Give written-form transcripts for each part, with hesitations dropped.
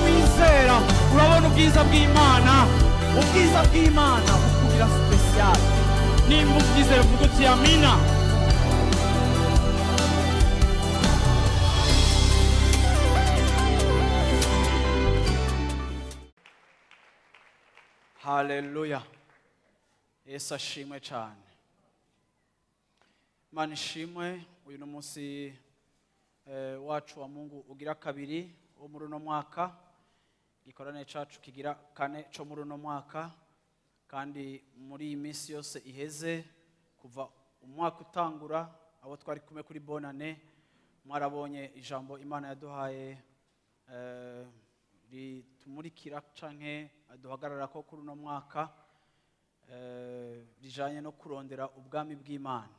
Wizera urabona ubwiza bw'Imana. Ubwiza bw'Imana bukugira spécial. Nimba ubyizera, uvuga uti amina. Haleluya! Yesu ashimwe cyane. Imana ishimwe. Uyu ni umunsi wacu wa Mungu ugira kabiri wo muri uno mwaka, igikorane cacu kigira kane co muri uno mwaka. Kandi muri iyi minsi yose iheze, kuva umwaka utangura, abo twari kumwe kuri Bonane mwarabonye ijambo Imana yaduhaye ritumurikira canke duhagarara ko kuri uno mwaka, rijanye no kurondera ubwami bw'Imana.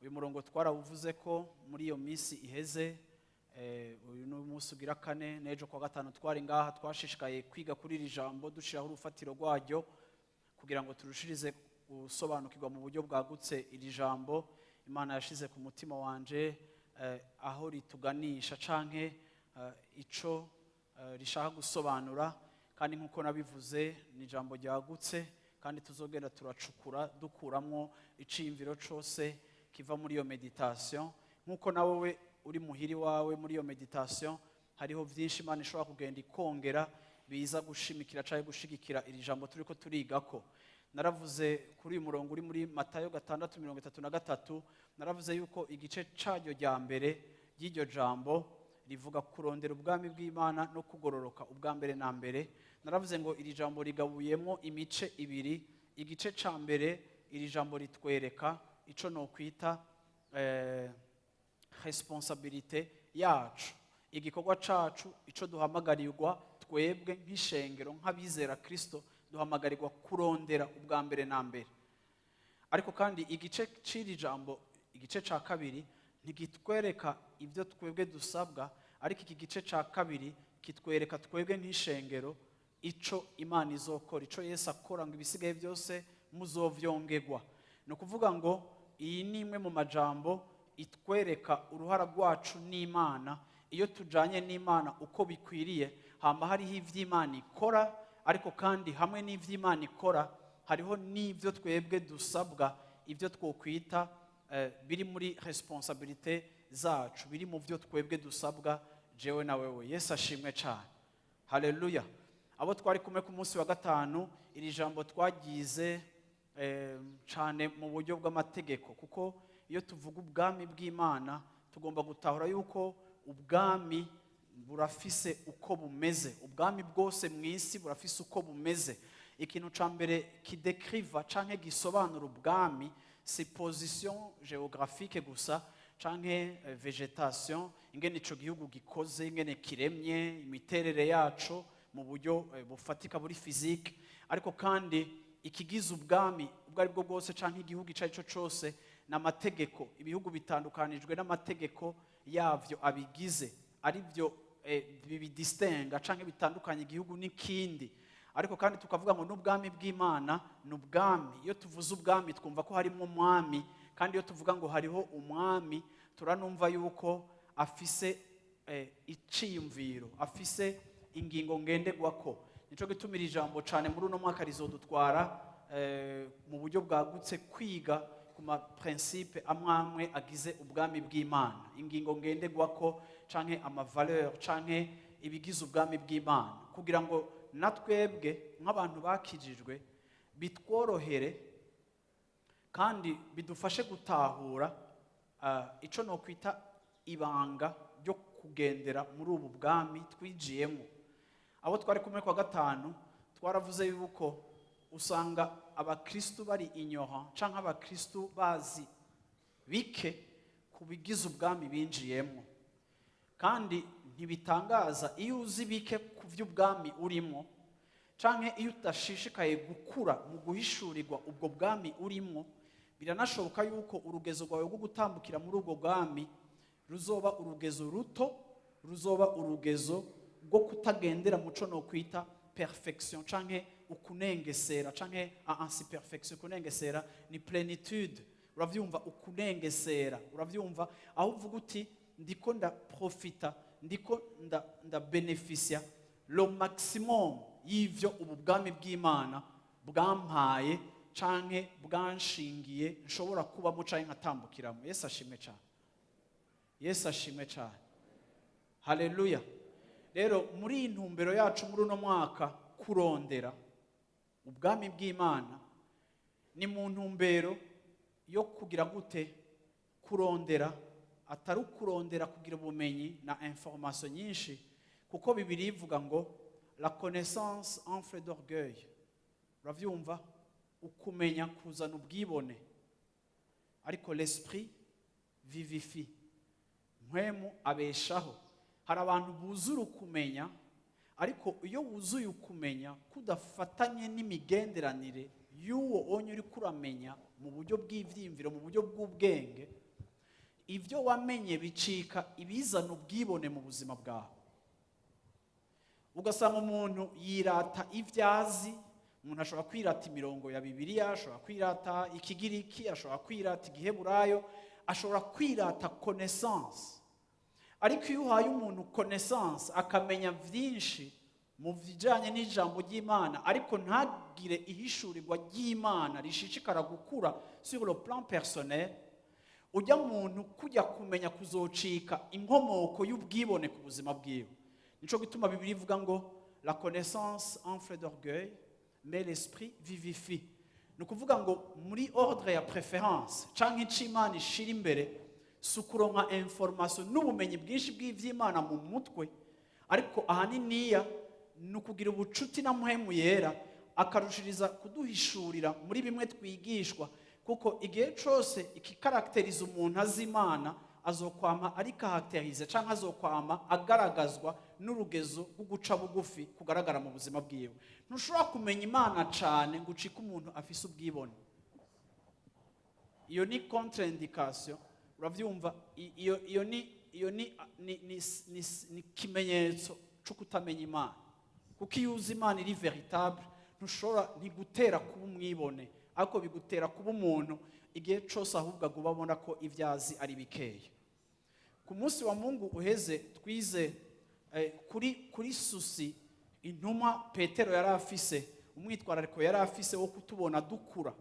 Uyu murongo twarawuvuze ko muri iyo minsi iheze. Uyu ni umunsi ugira kane. N'ejo kwa gatanu twari ngaha, twashishikaye kwiga kuri iri jambo, dushiraho urufatiro rwaryo kugira ngo turushirize gusobanukirwa mu buryo bwagutse iri jambo Imana yashize ku mutima wanje, aho rituganisha canke ico rishaka gusobanura. Kandi nk'uko nabivuze, ni ijambo ryagutse kandi tuzogenda turacukura, dukuramwo iciyumviro cose kiva muri iyo méditation. Nk'uko nawe we uri muhiri wawe, muri iyo méditation hariho byinshi Imana ishobora kugenda ikongera, biza gushimikira cyangwa gushigikira iri jambo turiko turigako. Naravuze kuri uyu murongo uri muri Matayo 6:33. Naravuze yuko igice caryo rya mbere ry'iryo jambo rivuga kurondera ubwami bw'Imana no kugororoka ubwa mbere na mbere. Naravuze ngo iri jambo rigabuyemo imice ibiri. Igice ca mbere, iri jambo ritwereka ico nokwita responsabilité yacu, igikorwa cacu, ico duhamagarirwa twebwe nk'ishengero, nk'abizera Kristo. Duhamagarirwa kurondera ubwa mbere na mbere. Ariko kandi igice c'iri jambo, igice ca kabiri, ntigitwereka ibyo twebwe dusabwa, ariko iki gice ca kabiri kitwereka twebwe nk'ishengero ico Imana izokora, ico Yesu akora, ngo ibisigaye byose muzovyongerwa. Ni ukuvuga ngo iyi ni imwe mu majambo itwereka uruhara rwacu n'Imana. Iyo tujanye n'Imana uko bikwiriye, hama hariho ivy'Imana ikora, ariko kandi hamwe n'ivy'Imana ikora hariho n'ibyo twebwe dusabwa, ibyo twokwita biri muri responsabilité zacu, biri mu byo twebwe dusabwa, jewe na wewe. Yesu ashimwe cyane. Haleluya! Abo twari kumwe ku munsi wa gatanu, iri jambo twagize cyane mu buryo bw'amategeko, kuko iyo tuvuga ubwami bw'Imana tugomba gutahura yuko ubwami burafise uko bumeze. Ubwami bwose mu isi burafise uko bumeze. Ikintu ca mbere kidekriva canke gisobanura ubwami si position géographique gusa canke végétation, ingene ico gihugu gikoze, ingene kiremye, imiterere yaco mu buryo bufatika buri physique. Ariko kandi ikigize ubwami ubwo ari bwo bwose canke igihugu ico ari cyo cose ni amategeko. Ibihugu bitandukanijwe n'amategeko yavyo abigize, ari byo bibidistinga canke bitandukanye igihugu n'ikindi. Ariko kandi tukavuga ngo n'ubwami bw'Imana ni ubwami. Iyo tuvuze ubwami twumva ko harimo umwami, kandi iyo tuvuga ngo hariho umwami turanumva yuko afise iciyumviro, afise ingingo ngenderwako. Nico gituma iri jambo cane muri uno mwaka rizodutwara mu buryo bwagutse kwiga ku ma principe amwe amwe agize ubwami bw'Imana, ingingo ngenderwako canke ama valeur canke ibigize ubwami bw'Imana, kugira ngo na twebwe nk'abantu bakijijwe bitworohere kandi bidufashe gutahura ico nokwita ibanga ryo kugendera muri ubu bwami twijiyemo. Abo twari kumwe kwa gatanu, twaravuze yuko usanga abakristu bari inyoha canke abakristu bazi bike ku bigize ubwami binjiyemo. Kandi ntibitangaza, iyo uzi bike ku by'ubwami urimo canke iyo udashishikaye gukura mu guhishurirwa ubwo bwami urimo, biranashoboka yuko urugezo rwawe rwo gutambukira muri ubwo bwami ruzoba urugezo ruto, ruzoba urugezo rwo kutagendera muco no kwita perfection canke ukunengesera canke si perfection, kunengesera ni plénitude. Uravyumva, ukunengesera, uravyumva, aho uvuga uti ndiko ndaprofita, ndiko ndabenefisia le maximum y'ivyo ubu bwami bw'Imana bwampaye canke bwanshingiye, nshobora kubamo canke nkatambukiramo. Yesu ashimwe cane, Yesu ashimwe cane, haleluya. Rero muri iyi ntumbero yacu muri uno mwaka, kurondera ubwami bw'Imana ni mu ntumbero yo kugira gute? Kurondera atari ukurondera kugira ubumenyi na information nyinshi, kuko Bibiliya ivuga ngo la connaissance enfle d'orgueil. Uravyumva, ukumenya kuzana ubwibone, ariko l'esprit vivifie, Mpwemu abeshaho. Hari abantu buzura ukumenya, ariko iyo wuzuye ukumenya kudafatanye n'imigenderanire y'uwo onye uri kuramenya mu buryo bw'ivyiyumviro, mu buryo bw'ubwenge, ibyo wamenye bicika ibizana ubwibone mu buzima bwawe. Ugasanga umuntu yirata ibyo azi. Umuntu ashobora kwirata imirongo ya Bibiliya, ashobora kwirata Ikigiriki, ashobora kwirata Igiheburayo, ashobora kwirata connaissance. Ariko iyo uhaye umuntu connaissance, akamenya byinshi mu bijyanye n'ijambo ry'Imana, ariko ntagire ihishurirwa ry'Imana rishishikara gukura sur le plan personnel, ujya muntu kujya kumenya kuzocika inkomoko y'ubwibone ku buzima bwiwe. Nico gituma Bibiliya ivuga ngo la connaissance enfle d'orgueil, mais l'esprit vivifie. Ni ukuvuga ngo muri ordre ya préférence canke ico Imana ishira imbere, si ukuronka information n'ubumenyi bwinshi bw'ivy'Imana mu mutwe, ariko ahaniniya ni ukugira ubucuti na Mpwemu Yera, akarushiriza kuduhishurira muri bimwe twigishwa. Kuko igihe cose ikikarakteriza umuntu azi Imana, azokwama ari caractérisé canke azokwama agaragazwa n'urugezo rwo guca bugufi kugaragara mu buzima bwiwe. Ntushobora kumenya Imana cane ngo ucike umuntu afise ubwibone. Iyo ni contre-indication, uravyumva. Iyo ni kimenyetso cyo kutamenya Imana, kuko iyo uzi Imana iri véritable, ntushobora, ntigutera kuba umwibone, ariko bigutera kuba umuntu igihe cyose ahubwo aguma abona ko ibyo azi ari bikeya. Ku munsi wa Mungu uheze twize kuri souci intumwa Petero yari afise, umwitwarariko yari afise wo kutubona dukura.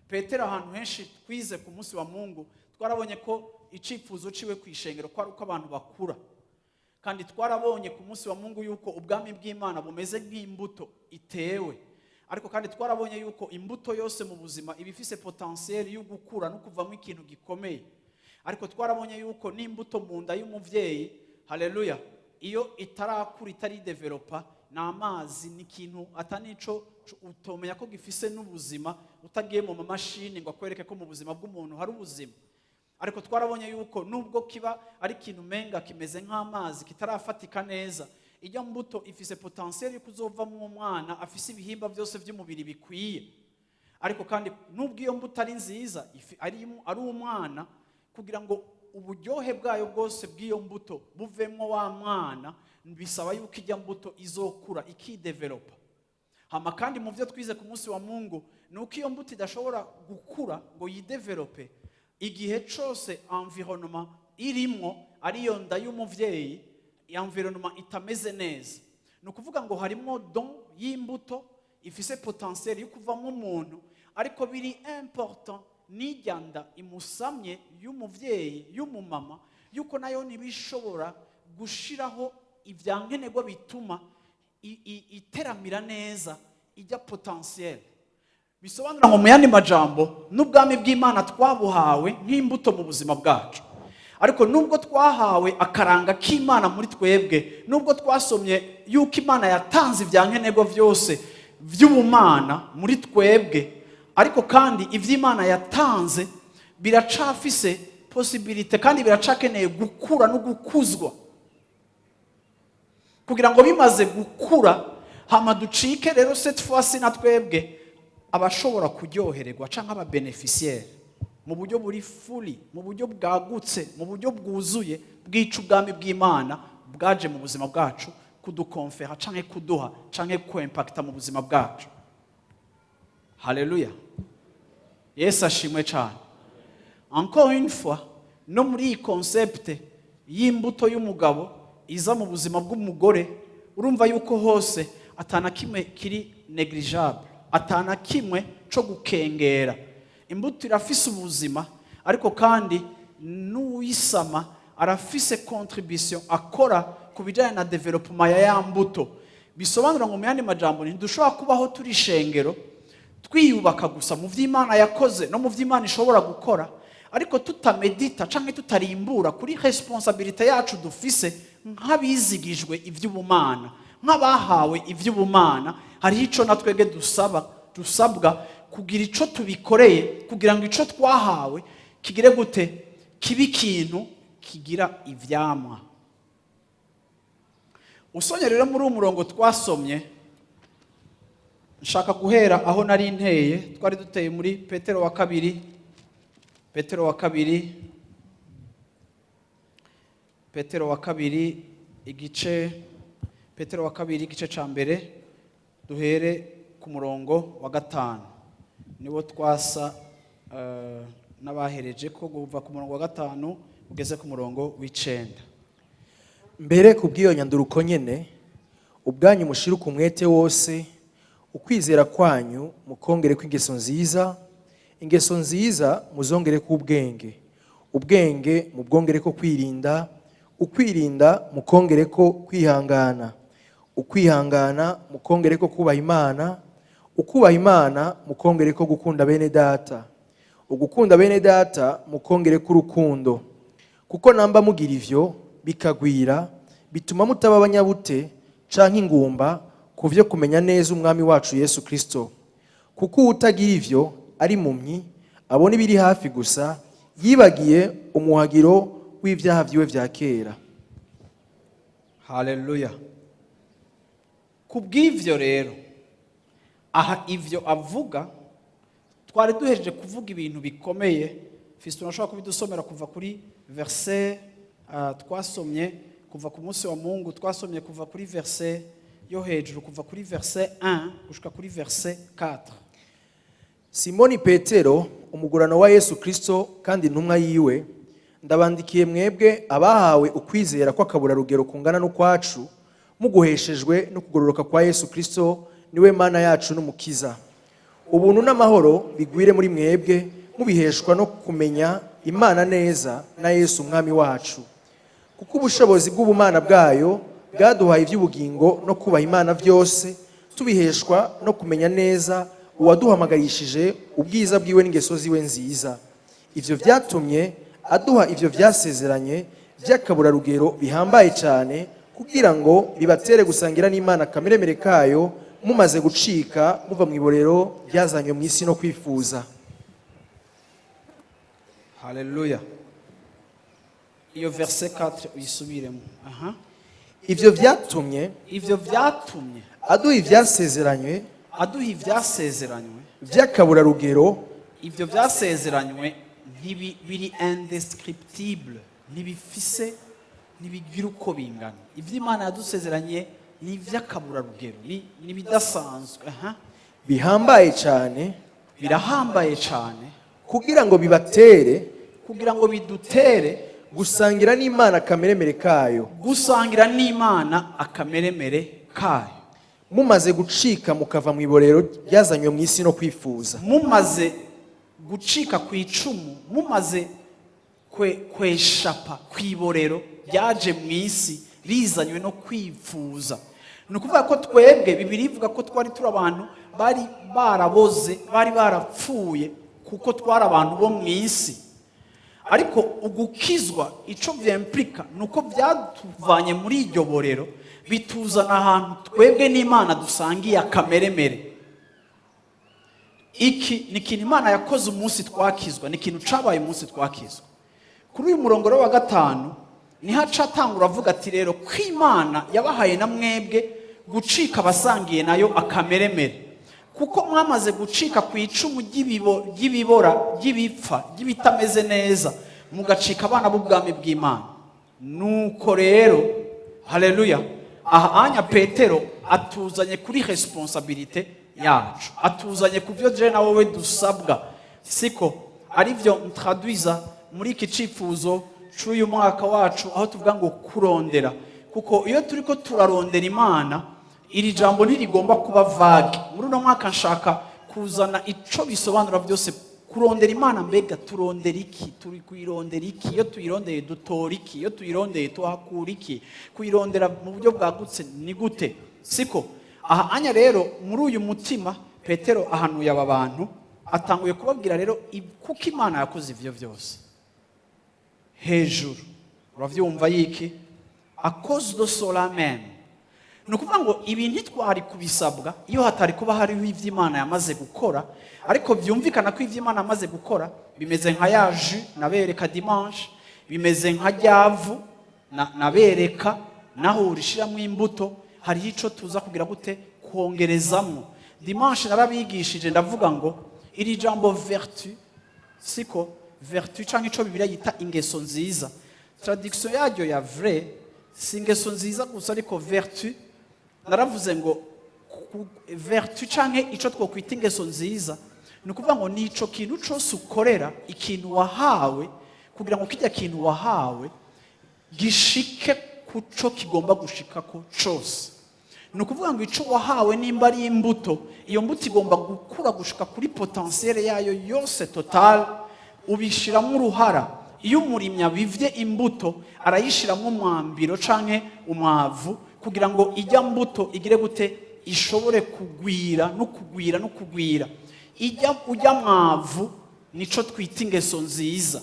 Petero, ahantu henshi twize ku munsi wa Mungu, twarabonye ko icifuzo ciwe ku ishengero ko ari uko abantu bakura. Kandi twarabonye ku munsi wa Mungu yuko ubwami bw'Imana bumeze nk'imbuto itewe, ariko kandi twarabonye yuko imbuto yose mu buzima iba ifise potentiel yo gukura no kuvamo ikintu gikomeye. Ariko twarabonye yuko n'imbuto mu nda y'umuvyeyi, haleluya, iyo itarakura, itaridevelopa, ni amazi, ni ikintu atanico utomenya ko gifise n'ubuzima utagiye mu mamashini ngo akwereke ko mu buzima bw'umuntu hari ubuzima. Ariko twarabonye yuko nubwo kiba ari ikintu umenga kimeze nk'amazi, kitarafatika neza, ijya mbuto ifise potentiel yo kuzovamo umwana afise ibihimba byose by'umubiri bikwiye. Ariko kandi nubwo iyo mbuto ari nziza, ari umwana, kugira ngo uburyohe bwayo bwose bw'iyo mbuto buvemo wa mwana, bisaba yuko ijya mbuto izokura, ikidevelopa. Hama kandi mu byo twize ku munsi wa Mungu ni uko iyo mbuto idashobora gukura ngo yidevelope igihe cose environnement irimwo, ariyo nda y'umuvyeyi, environnement itameze neza. Ni ukuvuga ngo harimo don y'imbuto ifise potentiel yo kuvamo umuntu, ariko biri important n'ijya nda imusamye y'umuvyeyi, y'umumama, yuko nayo ntibishobora gushiraho ibyankenerwa bituma iteramira neza ijya potentiel. Bisobanura ngo mu yandi majambo, n'ubwami bw'Imana twabuhawe nk'imbuto mu buzima bwacu, ariko nubwo twahawe akaranga k'Imana muri twebwe, nubwo twasomye yuko Imana yatanze ibyankenerwa byose by'ubumana muri twebwe, ariko kandi iby'Imana yatanze biracafise possibilité kandi biracakeneye gukura no gukuzwa, kugira ngo bimaze gukura hama ducike rero cette fois-ci na twebwe abashobora kuryohererwa canke ababénéficiaires mu buryo buri fully, mu buryo bwagutse, mu buryo bwuzuye bw'ica ubwami bw'Imana bwaje mu buzima bwacu kudukonfera canke kuduha canke kwimpacta mu buzima bwacu. Haleluya. Yesu ashimwe cyane. Encore une fois, no muri iyi concept y'imbuto y'umugabo iza mu buzima bw'umugore, urumva yuko hose atana kimwe kiri négligeable, atana kimwe co gukengera. Imbuto irafise ubuzima, ariko kandi n'uwisama arafise contribution akora ku bijyanye na développement ya mbuto. Bisobanura ngo, mu yandi majambo, ntidushobora kubaho turi ishengero twiyubaka gusa mu by'Imana yakoze no mu by'Imana ishobora gukora, ariko tutamedita cyangwa tutarimbura kuri responsabilité yacu dufise nk'abizigijwe iby'ubumana, nk'abahawe iby'ubumana. Hariho icyo na twebwe dusaba, dusabwa kugira icyo tubikoreye kugira ngo icyo twahawe kigire gute? Kibe ikintu kigira ivyamwa. Usonye rero muri uwo murongo twasomye, nshaka guhera aho nari nteye. Twari duteye muri Petero wa kabiri, Petero wa kabiri, Petero wa kabiri igice, Petero wa kabiri igice ca mbere, duhere ku murongo wa 5, niwo twasa n'abahereje ko kuva ku murongo wa 5 ugeze ku murongo w'9. Mbere ku bw'iyo nyanduruko nyene, ubwanyu mushiruke umwete wose, ukwizera kwanyu mukongereko ingeso nziza, ingeso nziza muzongereko ubwenge, ubwenge mubwongereko kwirinda, ukwirinda mukongereko kwihangana, ukwihangana mukongereko kubaha Imana, ukubaha Imana mukongereko gukunda bene data, ugukunda bene data mukongereko urukundo. Kuko namba mugira ivyo bikagwira, bituma mutaba abanyabute canke ingumba ku vyo kumenya neza Umwami wacu Yesu Kristo. Kuko uwutagira ivyo ari impumyi, abona ibiri hafi gusa, yibagiye umuhagiro w'ivyaha vyiwe vya kera. Haleluya! Ku bw'ivyo rero, aha ivyo avuga, twari duhejeje kuvuga ibintu bikomeye. Fiston, urashobora kubidusomera kuva kuri verset twasomye kuva ku munsi wa Mungu? Twasomye kuva kuri verset yo hejuru, kuva kuri verset 1 gushika kuri verset 4. Simoni Petero, umugurano wa Yesu Kristo kandi intumwa yiwe, ndabandikiye mwebwe abahawe ukwizera kw'akaburarugero kungana n'ukwacu, muguheshejwe no kugororoka kwa Yesu Kristo, niwe Mana yacu n'Umukiza. Ubuntu n'amahoro bigwire muri mwebwe, mubiheshwa no kumenya Imana neza na Yesu Umwami wacu. Kuko ubushobozi bw'ubumana bwayo bwaduhaye iby'ubugingo no kubaha Imana byose, tubiheshwa no kumenya neza uwaduhamagarishije ubwiza bwiwe n'ingeso ziwe nziza. Ivyo vyatumye aduha ivyo vyasezeranye by'akaburarugero bihambaye cyane, kugira ngo bibatere gusangira n'Imana akameremere kayo, mumaze gucika muva mu iborero ryazanywe mu isi no kwifuza. Haleluya! Iyo verset 4 uyisubiremo, aha. Ivyo vyatumye Ivyo vyatumye aduha ivyasezeranywe aduha ivyasezeranywe vy'akaburarugero. Ivyo vyasezeranywe biri indescriptible, ntibifise, ntibigira uko bingana. Ivyo Imana yadusezeranye ni ivy'akaburarugero, ni ibidasanzwe, aha. Bihambaye cyane. Birahambaye cyane. Kugira ngo bibatere Kugira ngo bidutere gusangira n'Imana akameremere kayo. Gusangira n'Imana akameremere kayo. Mumaze gucika mukava mu iborero ryazanywe mu isi no kwifuza. Mumaze gucika ku icumu, mumaze kweshapa ku iborero ryaje mu isi rizanywe no kwifuza. Ni ukuvuga ko twebwe, Bibiliya ivuga ko twari turi abantu bari baraboze, bari barapfuye, kuko twari abantu bo mu isi. Ariko ugukizwa, icyo byemplika ni uko byatuvanye muri iryo borero, bituzana ahantu twebwe n'Imana dusangiye akameremere. Iki ni ikintu Imana yakoze umunsi twakizwa, ni ikintu cabaye umunsi twakizwa. Kuri uyu murongo rero wa 5 niho aca atangura avuga ati: rero ko Imana yabahaye na mwebwe gucika abasangiye nayo akameremere, kuko mwamaze gucika ku icumu ry'ibibora, ry'ibipfa, ry'ibitameze neza, mugacika abana b'ubwami bw'Imana. Nuko rero, haleluya, aha anya Petero atuzanye kuri responsabilité yacu, atuzanye ku byo je na wowe dusabwa. Siko arivyo ntraduiza muri iki cifuzo c'uyu mwaka wacu, aho tuvuga ngo kurondera. Kuko iyo turiko turarondera Imana, iri jambo ntirigomba kuba vague. Muri uno mwaka nshaka kuzana ico bisobanura byose kurondera Imana. Mbega turondera iki? Turi kuyirondera iki? Iyo tuyirondeye dutora iki? Iyo tuyirondeye tuhakura iki? Kuyirondera mu buryo bwagutse ni gute? Siko aha anya rero, muri uyu mutima, Petero ahanuye aba bantu, atanguye kubabwira rero kuko Imana yakoze ivyo byose hejuru. Uravyumva yiki? À cause de cela même. Ni ukuvuga ngo ibi ntitwari kubisabwa iyo hatari kuba hariho ivyo Imana yamaze gukora. Ariko byumvikana ko ivyo Imana yamaze gukora bimeze nka ya jus nabereka dimanche, bimeze nka ryavu nabereka naho urishiramo imbuto. Hariho ico tuza kugira gute? Kongerezamwo. Dimanche narabigishije, ndavuga ngo iri jambo vertu, siko? Vertu canke ico Bibiliya yita ingeso nziza, traduction yaryo ya vrai si ingeso nziza gusa, ariko vertu, naravuze ngo vertu canke ico twokwita ingeso nziza, ni ukuvuga ngo ni ico kintu cose ukorera ikintu wahawe kugira ngo kirya kintu wahawe gishike kuco kigomba gushikako cose. Ni ukuvuga ngo ico wahawe, nimba ari imbuto, iyo mbuto igomba gukura gushika kuri potentiel yayo yose total. Ubishiramo uruhara. Iyo umurimyi abivye imbuto, arayishiramo umwambiro canke umwavu kugira ngo ijya mbuto igire gute? Ishobore kugwira no kugwira no kugwira. Ijya ujya mwavu nico twita ingeso nziza.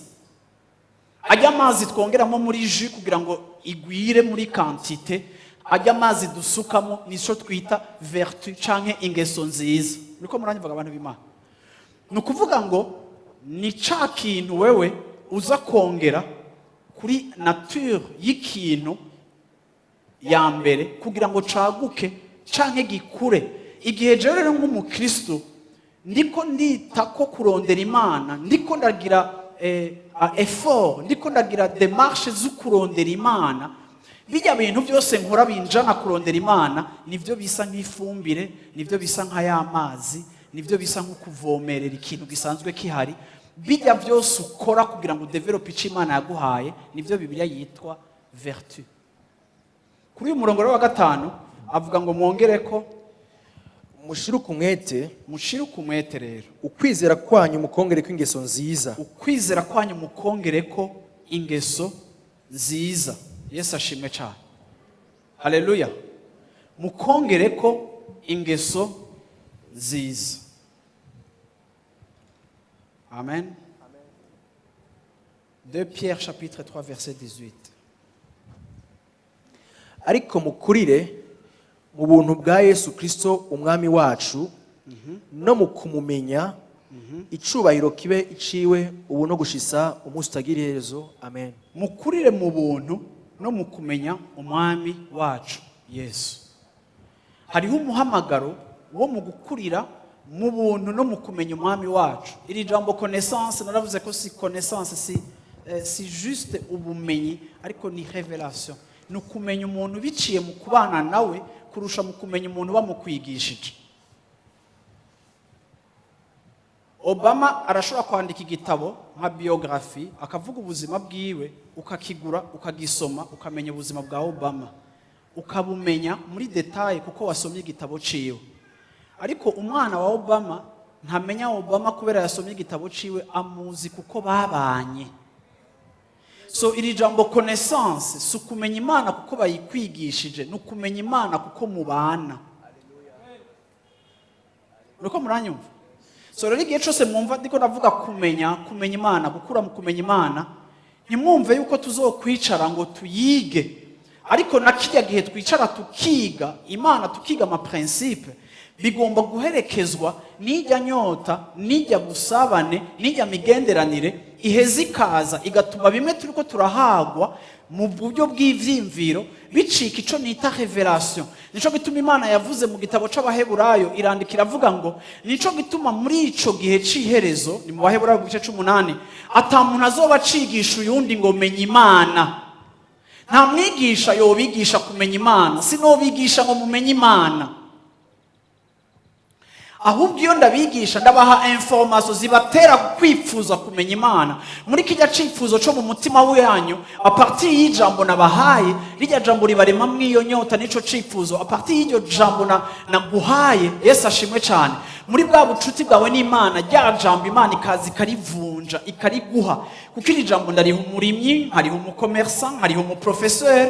Ajya amazi twongeramo muri jus kugira ngo igwire muri quantité, ajya amazi dusukamo, nico twita vertu canke ingeso nziza. Niko muranyumvaga, abantu b'Imana? Ni ukuvuga ngo ni ca kintu wewe uza kongera kuri nature y'ikintu ya mbere kugira ngo caguke canke gikure. Igihe jewe rero nk'umukristo ndiko ndita ko kurondera Imana, ndiko ndagira effort, ndiko ndagira démarche zo kurondera Imana, bijya bintu byose nkora binjana kurondera Imana, nivyo bisa nk'ifumbire, nivyo bisa nka ya mazi, nivyo bisa nko kuvomerera ikintu gisanzwe kihari. Bijya byose ukora kugira ngo udevelope icyo Imana yaguhaye, nivyo Bibiliya yitwa vertu. Kuri uyu murongo rero wa gatanu avuga ngo mwongere ko Mushiruke umwete. Mushiruke umwete rero. Ukwizera kwanyu mukongereko ingeso nziza. Ukwizera kwanyu mukongere ko ingeso nziza. Yesu ashimwe cyane, haleluya. Mukongere ko ingeso nziza. Amen. 2 Pierre chapitre 3 verset 18. Ariko mukurire mu buntu bwa Yesu Kristo umwami wacu no mu kumumenya. Icubahiro kibe iciwe ubu no gushitsa umunsi utagira iherezo. Amen. Mukurire mu buntu no mu kumenya umwami wacu Yesu. Hariho umuhamagaro wo mu gukurira mu buntu no mu kumenya umwami wacu. Iri jambo connaissance, naravuze ko si connaissance, si juste ubumenyi, ariko ni révélation. Ni ukumenya umuntu biciye mu kubana nawe kurusha mu kumenya umuntu bamukwigishije. Obama arashobora kwandika igitabo nka biographie, akavuga ubuzima bwiwe, ukakigura, ukagisoma, ukamenya ubuzima bwa Obama, ukabumenya muri détail kuko wasomye igitabo ciwe. Ariko umwana wa Obama ntamenya Obama kubera yasomye igitabo ciwe, amuzi kuko babanye. So iri jambo connaissance si ukumenya Imana kuko bayikwigishije, ni ukumenya Imana kuko mubana. Nuko muranyumva? So rero igihe cyose mwumva ndiko ndavuga kumenya Imana, gukura mu kumenya Imana, ntimwumve yuko tuzokwicara ngo tuyige. Ariko na kirya gihe twicara tukiga Imana, tukiga amaprincipe, bigomba guherekezwa n'ijya nyota, n'ijya busabane, n'ijya migenderanire iheza ikaza igatuma bimwe turiko turahagwa mu buryo bw'ivyimviro bicika ico nita révélation. Nico gituma Imana yavuze mu gitabo c'Abaheburayo, irandika iravuga ngo nico gituma muri ico gihe c'iherezo, ni mu Baheburayo mu gice c'umunani, ata muntu azoba acigisha uyundi ngo menya Imana. Nta mwigisha yobigisha kumenya Imana, sinobigisha ngo mumenye Imana. Ahubwo iyo ndabigisha, ndabaha information zibatera kwifuza kumenya Imana muri kijya cifuzo cyo mu mutima wanyu. À partir y'ijambo nabahaye, rijya jambo ribarema mw'iyo nyota n'ico cifuzo. À partir y'iryo jambo naguhaye, Yesu ashimwe cyane, muri bwa bucuti bwawe n'Imana, rya jambo Imana ikaza ikarivunja, ikariguha. Kuko iri jambo ndariha umurimyi, nkariha umucommerçant, nkariha umuprofesseur,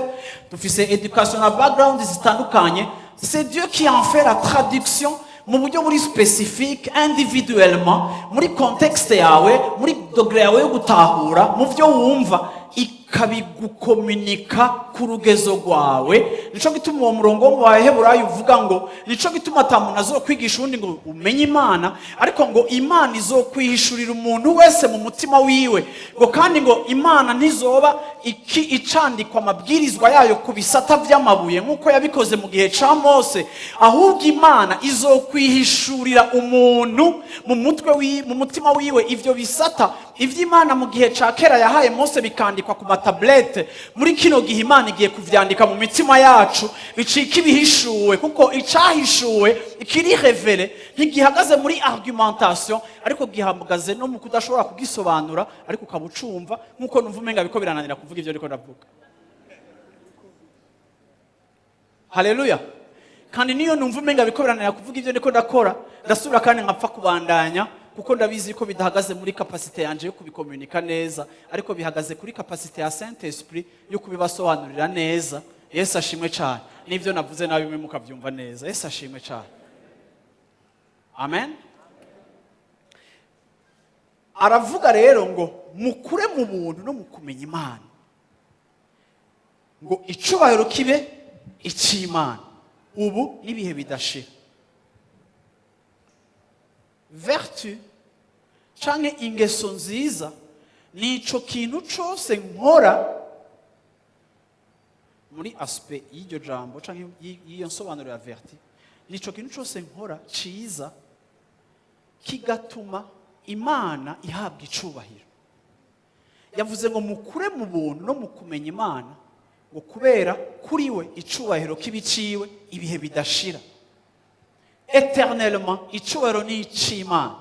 dufise education na background zitandukanye. C'est Dieu qui en fait la traduction mu buryo buri spécifique, individuellement, muri contexte yawe, muri degré yawe yo gutahura, mu byo wumva, ikabigukominika ku rugezo rwawe. Nico gituma uwo murongo wo mu Baheburayo uvuga ngo nico gituma ata muntu azokwigisha uwundi ngo umenye Imana, ariko ngo Imana izokwihishurira umuntu wese mu mutima wiwe. Ngo kandi ngo Imana ntizoba iki icandikwa amabwirizwa yayo ku bisata vy'amabuye nk'uko yabikoze mu gihe ca Mose, ahubwo Imana izokwihishurira umuntu mu mutwe mu mutima wiwe. Ivyo bisata, ivy'Imana mu gihe ca kera yahaye Mose bikandikwa ku matablete, muri kino gihe Imana igiye kuvyandika mu mitima yacu, bicika ibihishuwe. Kuko icahishuwe, ikiri révélé, ntigihagaze muri argumentation, ariko gihagaze no mu kudashobora kugisobanura, ariko ukaba ucumva. Nk'uko numva umenga biko birananira kuvuga ivyo ariko ndavuga. Haleluya! Kandi niyo numva umenga biko birananira kuvuga ibyo ndiko ndakora, ndasubira kandi nkapfa kubandanya, kuko ndabizi ko bidahagaze muri capacité yanje yo kubikomunika neza, ariko bihagaze kuri capacité ya Saint Esprit yo kubibasobanurira neza. Yesu ashimwe cyane! N'ibyo navuze nabi mwe mukabyumva neza. Yesu ashimwe cyane! Amen. Aravuga rero ngo mukure mu buntu no mu kumenya Imana, ngo icubahiro kibe icy'Imana ubu n'ibihe bidashira. Vertu canke ingeso nziza ni ico kintu cose nkora muri aspect y'iryo jambo canke y'iyo nsobanuro ya vertu. Ni ico kintu cose nkora ciza kigatuma Imana ihabwa icubahiro. Yavuze ngo mukure mu buntu no mu kumenya Imana, ngo kubera kuri we icubahiro kibiciwe ibihe bidashira, éternellement. Icubahiro ni ic'Imana.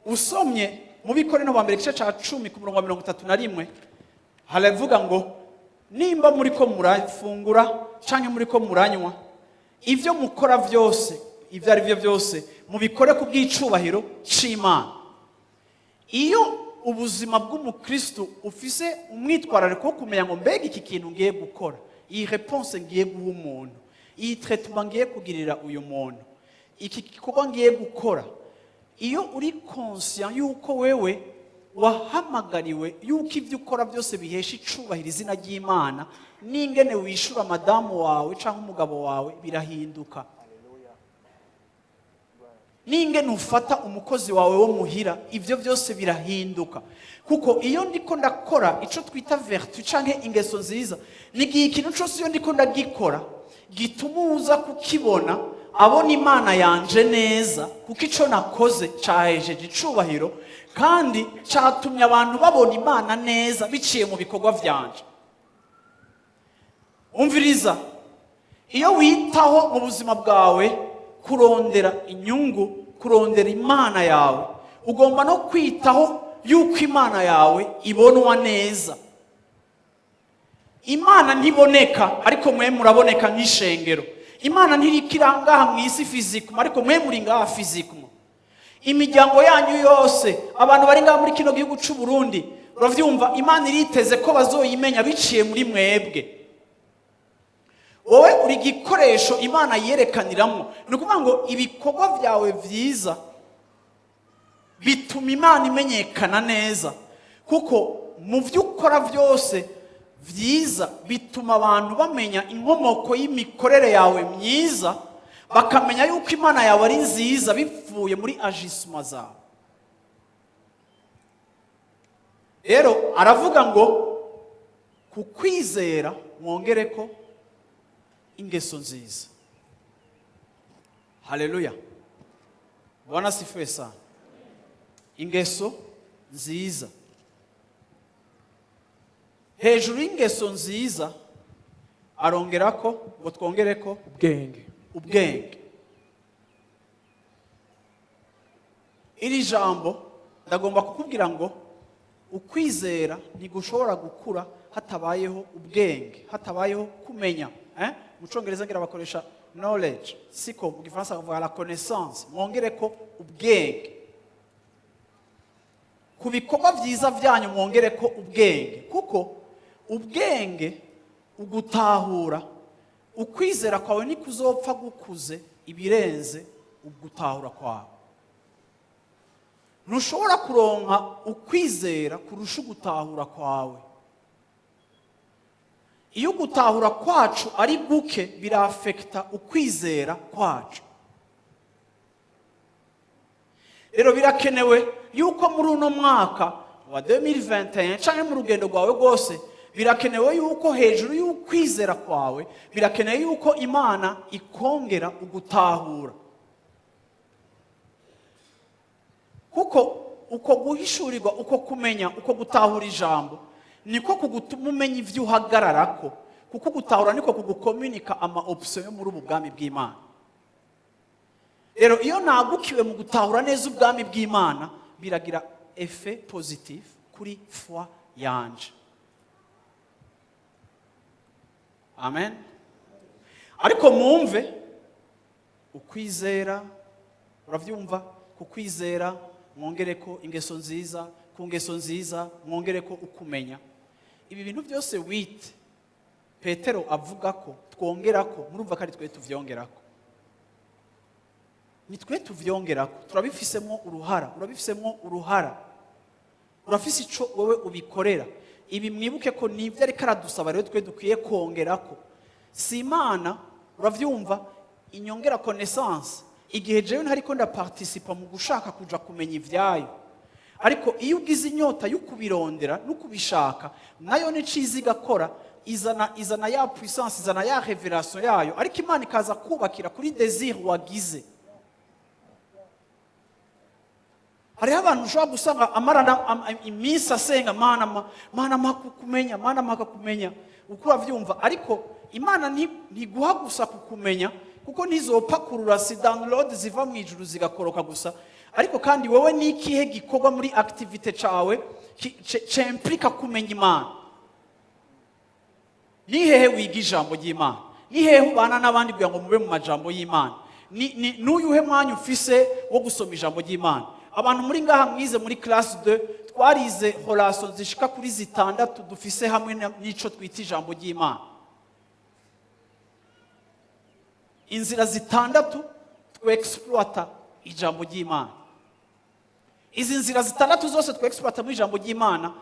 Usomye mu Bikorinto ba mbere, igice ca 10, ku murongo wa 31, haravuga ngo nimba muri ko murafungura canke muri ko muranywa, ivyo mukora vyose, ibyo ari byo byose, mubikore ku bw'icubahiro c'Imana. Iyo ubuzima bw'umukristo ufise umwitwarariko wo kumenya ngo mbega iki kintu ngiye gukora, iyi réponse ngiye guha umuntu, iyi traitement ngiye kugirira uyu muntu, iki gikorwa ngiye gukora, iyo uri conscient yuko wewe wahamagariwe yuko ibyo ukora byose bihesha icubahiro izina ry'Imana, n'ingene wishura madamu wawe cyangwa umugabo wawe birahinduka, n'ingene ufata umukozi wawe wo muhira, ibyo byose birahinduka. Kuko iyo ndiko ndakora icyo twita vertu canke ingeso nziza, ni igihe ikintu cyose iyo ndiko ndagikora gituma uza kukibona abona Imana yanje neza, kuko icyo nakoze cyahejeje icubahiro kandi cyatumye abantu babona Imana neza biciye mu bikorwa byanje. Umviriza, iyo witaho mu buzima bwawe kurondera inyungu, kurondera Imana yawe, ugomba no kwitaho yuko Imana yawe ibonwa neza. Imana ntiboneka, ariko mwe muraboneka nk'ishengero. Imana ntirikira ngaha mu isi physiquement, ariko mwe muri ngaha physiquement. Imiryango yanyu yose, abantu bari ngaha muri kino gihugu cy'u Burundi, uravyumva, Imana iriteze ko bazoyimenya biciye muri mwebwe. Wowe uri igikoresho Imana yerekaniramo. Ni ukuvuga ngo ibikorwa byawe byiza bituma Imana imenyekana neza, kuko mu byo ukora byose byiza bituma abantu bamenya inkomoko y'imikorere yawe myiza, bakamenya yuko Imana yawe ari nziza bivuye muri agissements zawe. Rero aravuga ngo ku kwizera mwongere ko ingeso nziza. Haleluya! Bwana asifiwe sana! Ingeso nziza. Hejuru y'ingeso nziza arongera ko ngo twongere ko ubwenge. Ubwenge. Iri jambo ndagomba kukubwira ngo ukwizera ntigushobora gukura hatabayeho ubwenge, hatabayeho kumenya, eh? Mu Cyongereza ngira bakoresha knowledge, siko? Mu Gifaransa bavuga la connaissance. Mwongere ko ubwenge ku bikorwa byiza byanyu, mwongere ko ubwenge, kuko ubwenge, ugutahura, ukwizera kwawe nikuzopfa gukuze ibirenze ugutahura kwawe. Ntushobora kuronka ukwizera kurusha ugutahura kwawe. Iyo ugutahura kwacu ari guke, birafekita ukwizera kwacu. Rero birakenewe yuko muri uno mwaka wa 2021 cyangwa mu rugendo rwawe rwose, birakenewe yuko hejuru y'ukwizera kwawe, birakenewe yuko Imana ikongera ugutahura, kuko uko guhishurirwa, uko kumenya, uko gutahura ijambo niko kugutuma umenya ibyo uhagararako, kuko gutahura niko kugukominika ama option yo muri ubu bwami bw'Imana. Rero iyo nagukiwe mu gutahura neza ubwami bw'Imana, biragira effet positif kuri foi yanje. Amen. Ariko mwumve ukwizera, urabyumva? Ku kwizera mwongere ko ingeso nziza, ku ngeso nziza mwongere ko ukumenya. Ibi bintu byose wite Petero avuga ko twongera ko, murumva ko ari twe tuvyongerako, ni twe tuvyongerako, turabifisemo uruhara, urabifisemo uruhara, urafise ico wowe ubikorera. Ibi mwibuke ko nibyo ariko aradusaba. Rero twe dukwiye kongerako, si Imana, uravyumva, inyongera connaissance igihe jewe ntariko ndaparticipa mu gushaka kuja kumenya ivyayo. Ariko iyo ugize inyota yo kubirondera no kubishaka, nayo ni ciza, igakora, izana ya puissance, izana ya révélation yayo. Ariko Imana ikaza kubakira kuri désir wagize. Hariho abantu ushobora gusanga amara iminsi asenga: "Mana, Mana mpa kukumenya, Mana mpa kukumenya." Uko uravyumva? Ariko Imana ntiguha gusa kukumenya, kuko ntizopakurura, si download ziva mu ijuru zigakoroka gusa. Ariko kandi wowe ni ikihe gikorwa muri activité cawe c'impliqua kumenya Imana? Ni hehe wiga ijambo ry'Imana? Ni hehe ubana n'abandi kugira ngo mube mu majambo y'Imana? Ni n'uyuhe mwanya ufise wo gusoma ijambo ry'Imana? Abantu muri ngaha mwize muri classe 2, twarize relation zishika kuri zitandatu dufise hamwe n'ico twita ijambo ry'Imana. Inzira zitandatu twexploita ijambo ry'Imana. Izi nzira zitandatu zose twexploita mu ijambo ry'Imana,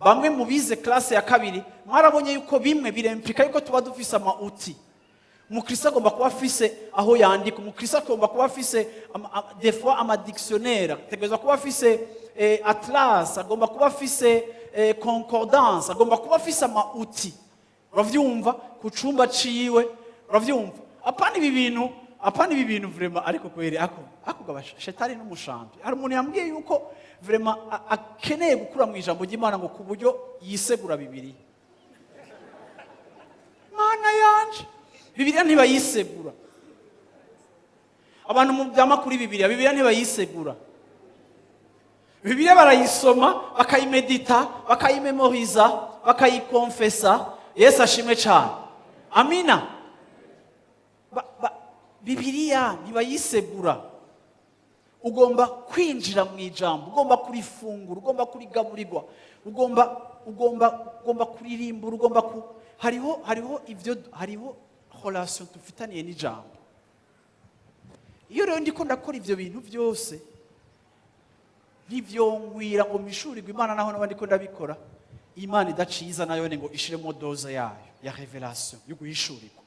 bamwe mu bize classe ya kabiri mwarabonye yuko bimwe biremplika yuko tuba dufise ama outils. Umukristo agomba kuba afise aho yandika, umukristo agomba kuba afise des fois ama dictionnaire, ategerezwa kuba afise atlas, agomba kuba afise concordance, agomba kuba afise ama outils, uravyumva, ku cumba ciwe, uravyumva? Apana ibi bintu, apana ibi bintu vraiment. Ariko kweri ako gabasha shetani n'umushambi. Hari umuntu yambwiye yuko vraiment akeneye gukura mu ijambo ry'Imana ngo ku buryo yisegura Bibiliya. Mana yanje, Bibiliya ntibayisegura. Abantu mu byama kuri Bibiliya, Bibiliya ntibayisegura. Bibiliya barayisoma, bakayimedita, bakayimemoriza, bakayikonfesa. Yesu ashimwe cyane, amina. Bibiliya ntibayisegura. Ugomba kwinjira mu ijambo, ugomba kurifungura, ugomba kurigaburirwa, ugomba kuririmbura, ugomba ku hariho ivyo, hariho relation dufitaniye n'ijambo. Iyo rero ndiko ndakora ivyo bintu byose, ntivyonkwira ngo mpishurirwe Imana naho naba ndiko ndabikora, Imana idaciza nayo ngo ishiremo dose yayo ya révélation, yo guhishurirwa.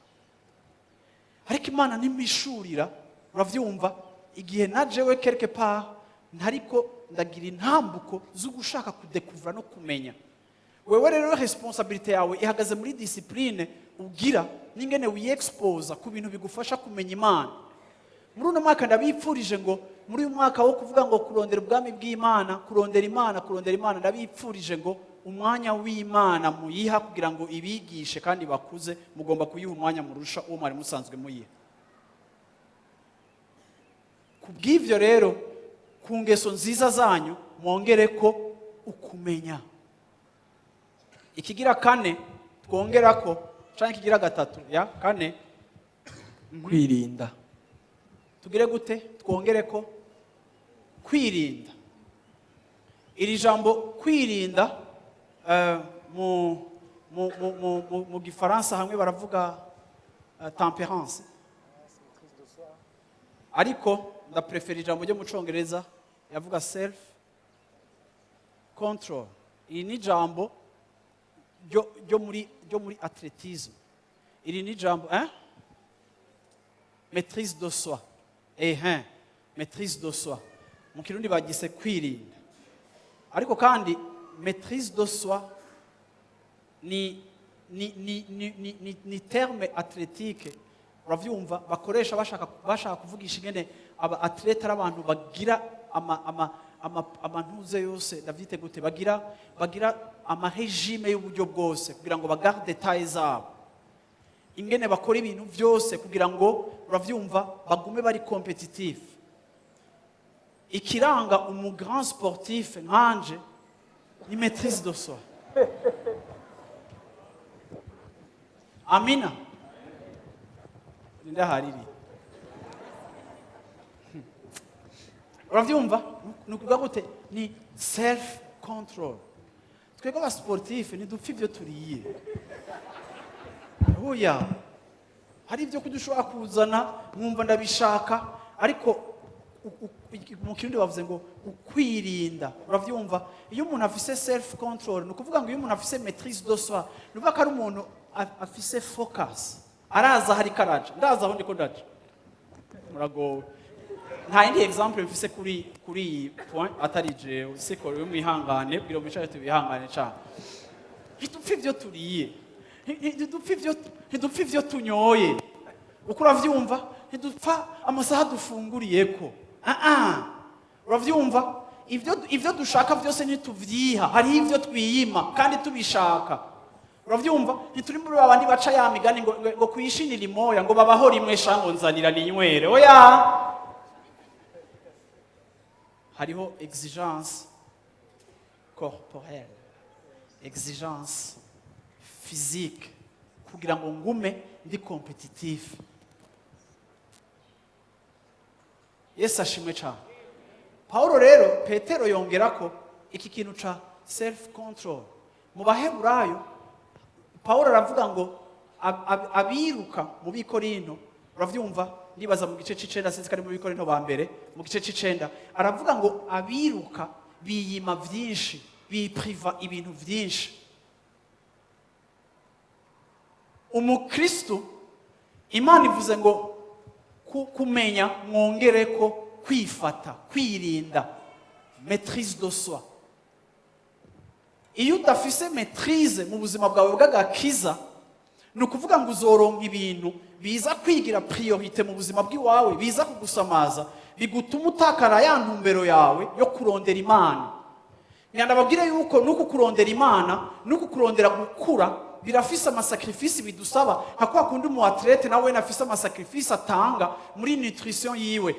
Ariko Imana ntimishurira, uravyumva, igihe na jewe quelque part ntariko ndagira intambuko zo gushaka kudekuvura no kumenya. Wewe rero responsabilité yawe ihagaze muri discipline ugira n'ingene wiyexposa ku bintu bigufasha kumenya Imana. Muri uno mwaka ndabipfurije ngo muri uyu mwaka wo kuvuga ngo kurondera ubwami bw'Imana, kurondera Imana, kurondera Imana, ndabipfurije ngo umwanya w'Imana muyiha kugira ngo ibigishe kandi bakuze, mugomba kuyiha umwanya murusha uwo mwari musanzwe muyiha. Ku bw'ivyo rero, Ku ngeso nziza zanyu mwongere ko ukumenya. Ikigira kane twongera ko, canke ikigira gatatu ya kane? Kwirinda. Tugire gute? Twongere ko kwirinda. Iri jambo kwirinda, mu gifaransa hamwe baravuga tempérance, ariko ndaprefera ijambo ryo mu Congereza yavuga self control. Iri ni ijambo ryo muri athlétisme. Iri ni ijambo, hein? Maîtrise de soi, ehe, maîtrise de soi. Mu Kirundi bagise kwirinda, ariko kandi maîtrise de soi ni terme athlétique, uravyumva, bakoresha bashaka kuvugisha ingene aba athlète ari abantu bagira ama ama ama amantuze yose, ndavyite gute, bagira ama régime y'uburyo bwose kugira ngo bagarde taille zabo, ingene bakora ibintu byose kugira ngo, uravyumva, bagume bari compétitif. Ikiranga umu grand sportif nkanje ni maîtrise de soi. Amina. Ndahariri, uravyumva, ni ukuvuga gute? Ni self control. Twebwe aba sportif ntidupfa ibyo turiye. Oya, hari ibyo kurya ushobora kuzana nkumva ndabishaka, ariko mu Kirundi bavuze ngo ukwirinda. Uravyumva, iyo umuntu afise self control, ni ukuvuga ngo iyo umuntu afise maîtrise de soi, ni ukuvuga ko ari umuntu afise focus, araza hari karaja, ndaza aho ndiko ndaja. Muragowe, nta yindi exemple mfise kuri iyi point atari jewe. Siko rero, mwihangane, bwira mwicare tubihangane cyane. Ntidupfa ibyo turiye, ntidupfa ibyo tunyoye, uko uravyumva, ntidupfa amasaha dufunguriyeko. Ah ah, uravyumva, ivyo dushaka byose ntituvyiha, hariho ivyo twiyima kandi tubishaka. Uravyumva, ntituri muri babandi baca ya migani ngo kuyishinira imoya, ngo babaho rimwe sha, ngo nzanira ninywere. Oya, hariho exigence corporelle, exigence physique kugira ngo ngume ndi compétitif. Yesu ashimwe cyane. Paulo rero, Petero yongera ko iki kintu ca self control. Mu Baheburayo, Paulo aravuga ngo abiruka mu Bikorinto, uravyumva, ndibaza mu gice c'icenda, sinzi ko ari mu Bikorinto ba mbere, mu gice c'icenda aravuga ngo abiruka biyima vyinshi, bipriva ibintu vyinshi. Umukristo, Imana ivuze ngo kumenya mwongere ko kwifata, kwirinda, maîtrise de soi. Iyo udafise maîtrise mu buzima bwawe bw'agakiza, ni ukuvuga ngo uzoronka ibintu biza kwigira priorité mu buzima bw'iwawe, biza kugusamaza, bigutuma utakara ya ntumbero yawe yo kurondera Imana. Ndababwire yuko nuku kurondera Imana, nuku kurondera gukura, birafise ama sacrifices bidusaba, nka kwa kundi umu athlète nawe afise ama sacrifices atanga muri nutrition yiwe,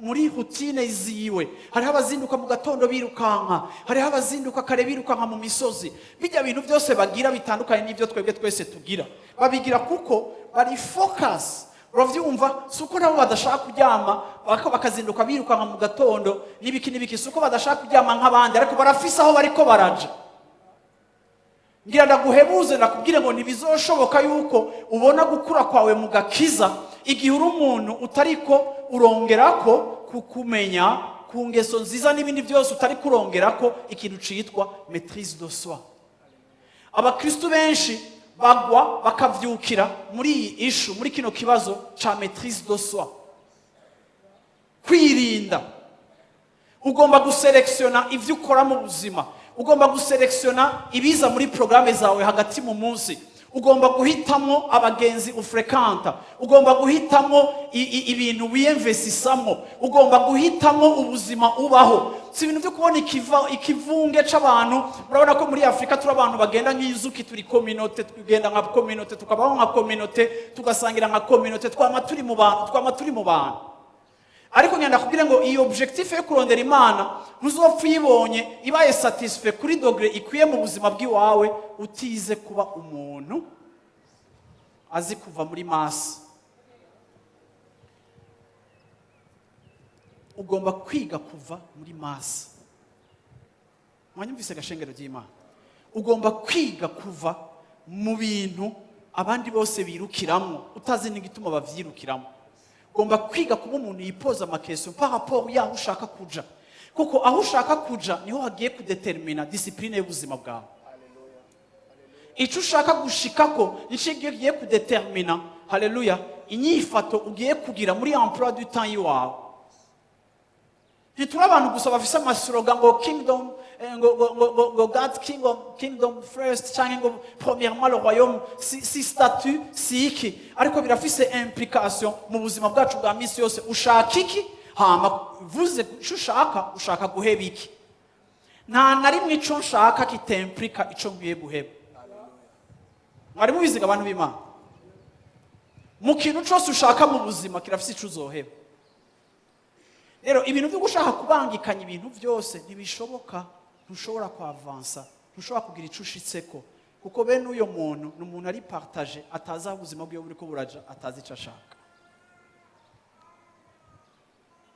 muri routine ziwe. Hariho abazinduka mu gatondo birukanka, hariho abazinduka kare birukanka mu misozi. Bijya bintu byose bagira bitandukanye n'ibyo twebwe twese tugira, babigira kuko bari focus. Uravyumva, si uko nabo badashaka kuryama, bako bakazinduka birukanka mu gatondo n'ibiki n'ibiki, si uko badashaka kuryama nk'abandi, ariko barafise aho bariko baraja. Ngira ndaguhebuze, ndakubwire ngo ntibizoshoboka yuko ubona gukura kwawe mu gakiza igihe uri umuntu utariko urongerako kukumenya, ku ngeso nziza n'ibindi byose, utari kurongerako ikintu citwa maîtrise de soi. Abakristu benshi bagwa bakavyukira muri iyi issue, muri kino kibazo ca maîtrise de soi, kwirinda. Ugomba guselekisiona ivyo ukora mu buzima, ugomba guselekisiona ibiza muri porogaramu zawe hagati mu munsi, ugomba guhitamo abagenzi ufrekanta, ugomba guhitamo ibintu wiyemvesisamo, ugomba guhitamo ubuzima ubaho. Si ibintu byo kubona ikivunge c'abantu. Murabona ko muri Afurika turi abantu bagenda nk'inzuki, turi communauté, tugenda nka communauté, tukabaho nka communauté, tugasangira nka communauté, twama turi mu bantu, twama turi mu bantu. Ariko ngenda kubwira ngo iyi objectif yo kurondera Imana ntuzopfa uyibonye ibaye satisfait kuri degré ikwiye mu buzima bw'iwawe utize kuba umuntu azi kuva muri masse. Ugomba kwiga kuva muri masse. Mwanyumvise, gashengero ry'Imana? Ugomba kwiga kuva mu bintu abandi bose birukiramo utazi n'igituma bavyirukiramo. Ugomba kwiga kuba umuntu yipoza ama questions par rapport y'aho ushaka kuja, kuko aho ushaka kuja niho hagiye kudetermina discipline y'ubuzima bwawe. Icyo ushaka gushikako nicyo kigiye kudetermina, haleluya, inyifato ugiye kugira muri emploi du temps iwawe. Ntituri abantu gusa bafise ama slogan ngo kingdom, ngo God's kingdom, kingdom first, cyangwa ngo premièrement le royaume. Si statut si iki, ariko birafise implication mu buzima bwacu bwa misi yose. Ushaka iki? Hama vuze icyo ushaka. Ushaka guheba iki? Nta na rimwe ico nshaka kitemplika ico nkwiye guheba. Mwari mubiziga, abantu b'Imana? Mu kintu cyose ushaka mu buzima kirafise ico uzoheba. Rero ibintu byo gushaka kubangikanya ibintu byose ntibishoboka. Ntushobora kwavansa, ntushobora kugira ico ushitseko, kuko bene uyo muntu ni umuntu ari partagé, atazi aho ubuzima bwiwe buriko buraja, atazi ico ashaka.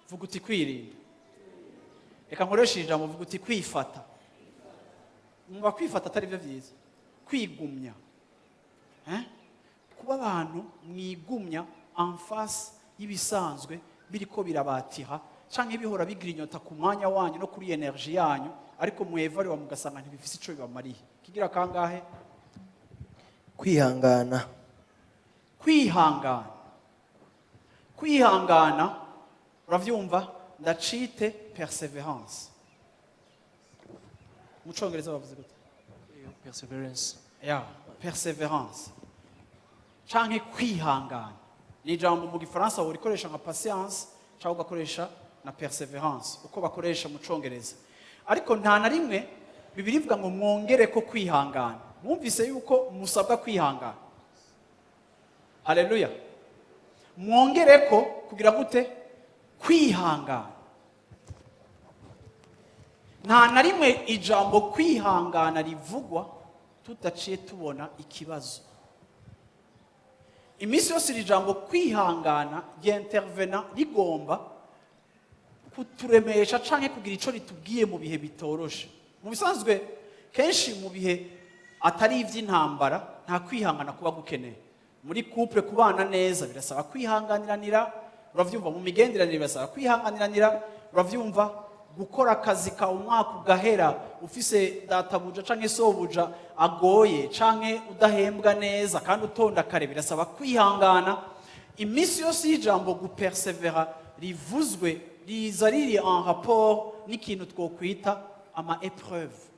Vuga uti kwirinda. Reka nkoreshe ijambo, vuga uti kwifata. Mwumva kwifata atari byo byiza? Kwigumya, eh? Kuba abantu mwigumya en face y'ibisanzwe biriko birabatira canke bihora bigira inyota ku mwanya wanyu no kuri énergie yanyu, ariko mwevariwa mugasanga ntibifise ico bibamariye. Kigira kangahe? Kwihangana. Kwihangana. Kwihangana, uravyumva, ndacite persévérance. Mu Congereza bavuze gute? Perseverance. Ya, persévérance canke kwihangana ni ijambo mu Gifaransa worikoresha nka patience cyangwa ugakoresha na persévérance uko bakoresha mu Congereza. Ariko nta na rimwe Bibiri ivuga ngo mwongere ko kwihangana. Mwumvise yuko musabwa kwihangana? Haleluya! Mwongere ko kugira gute? Kwihangana. Nta na rimwe ijambo kwihangana rivugwa tudaciye tubona ikibazo. Iminsi yose iri jambo kwihangana ryintervena rigomba kuturemesha canke kugira ico ritubwiye mu bihe bitoroshe. Mu bisanzwe kenshi mu bihe atari ivy'intambara nta kwihangana kuba gukeneye. Muri couple kubana neza birasaba kwihanganiranira, uravyumva? Mu migenderanire birasaba kwihanganiranira, uravyumva? Gukora akazi kawe umwaka ugahera ufise databuja canke sobuja agoye canke udahembwa neza kandi utonda kare birasaba kwihangana. Iminsi yose y'ijambo gupersevera rivuzwe riza riri en rapport n'ikintu twokwita ama épreuve.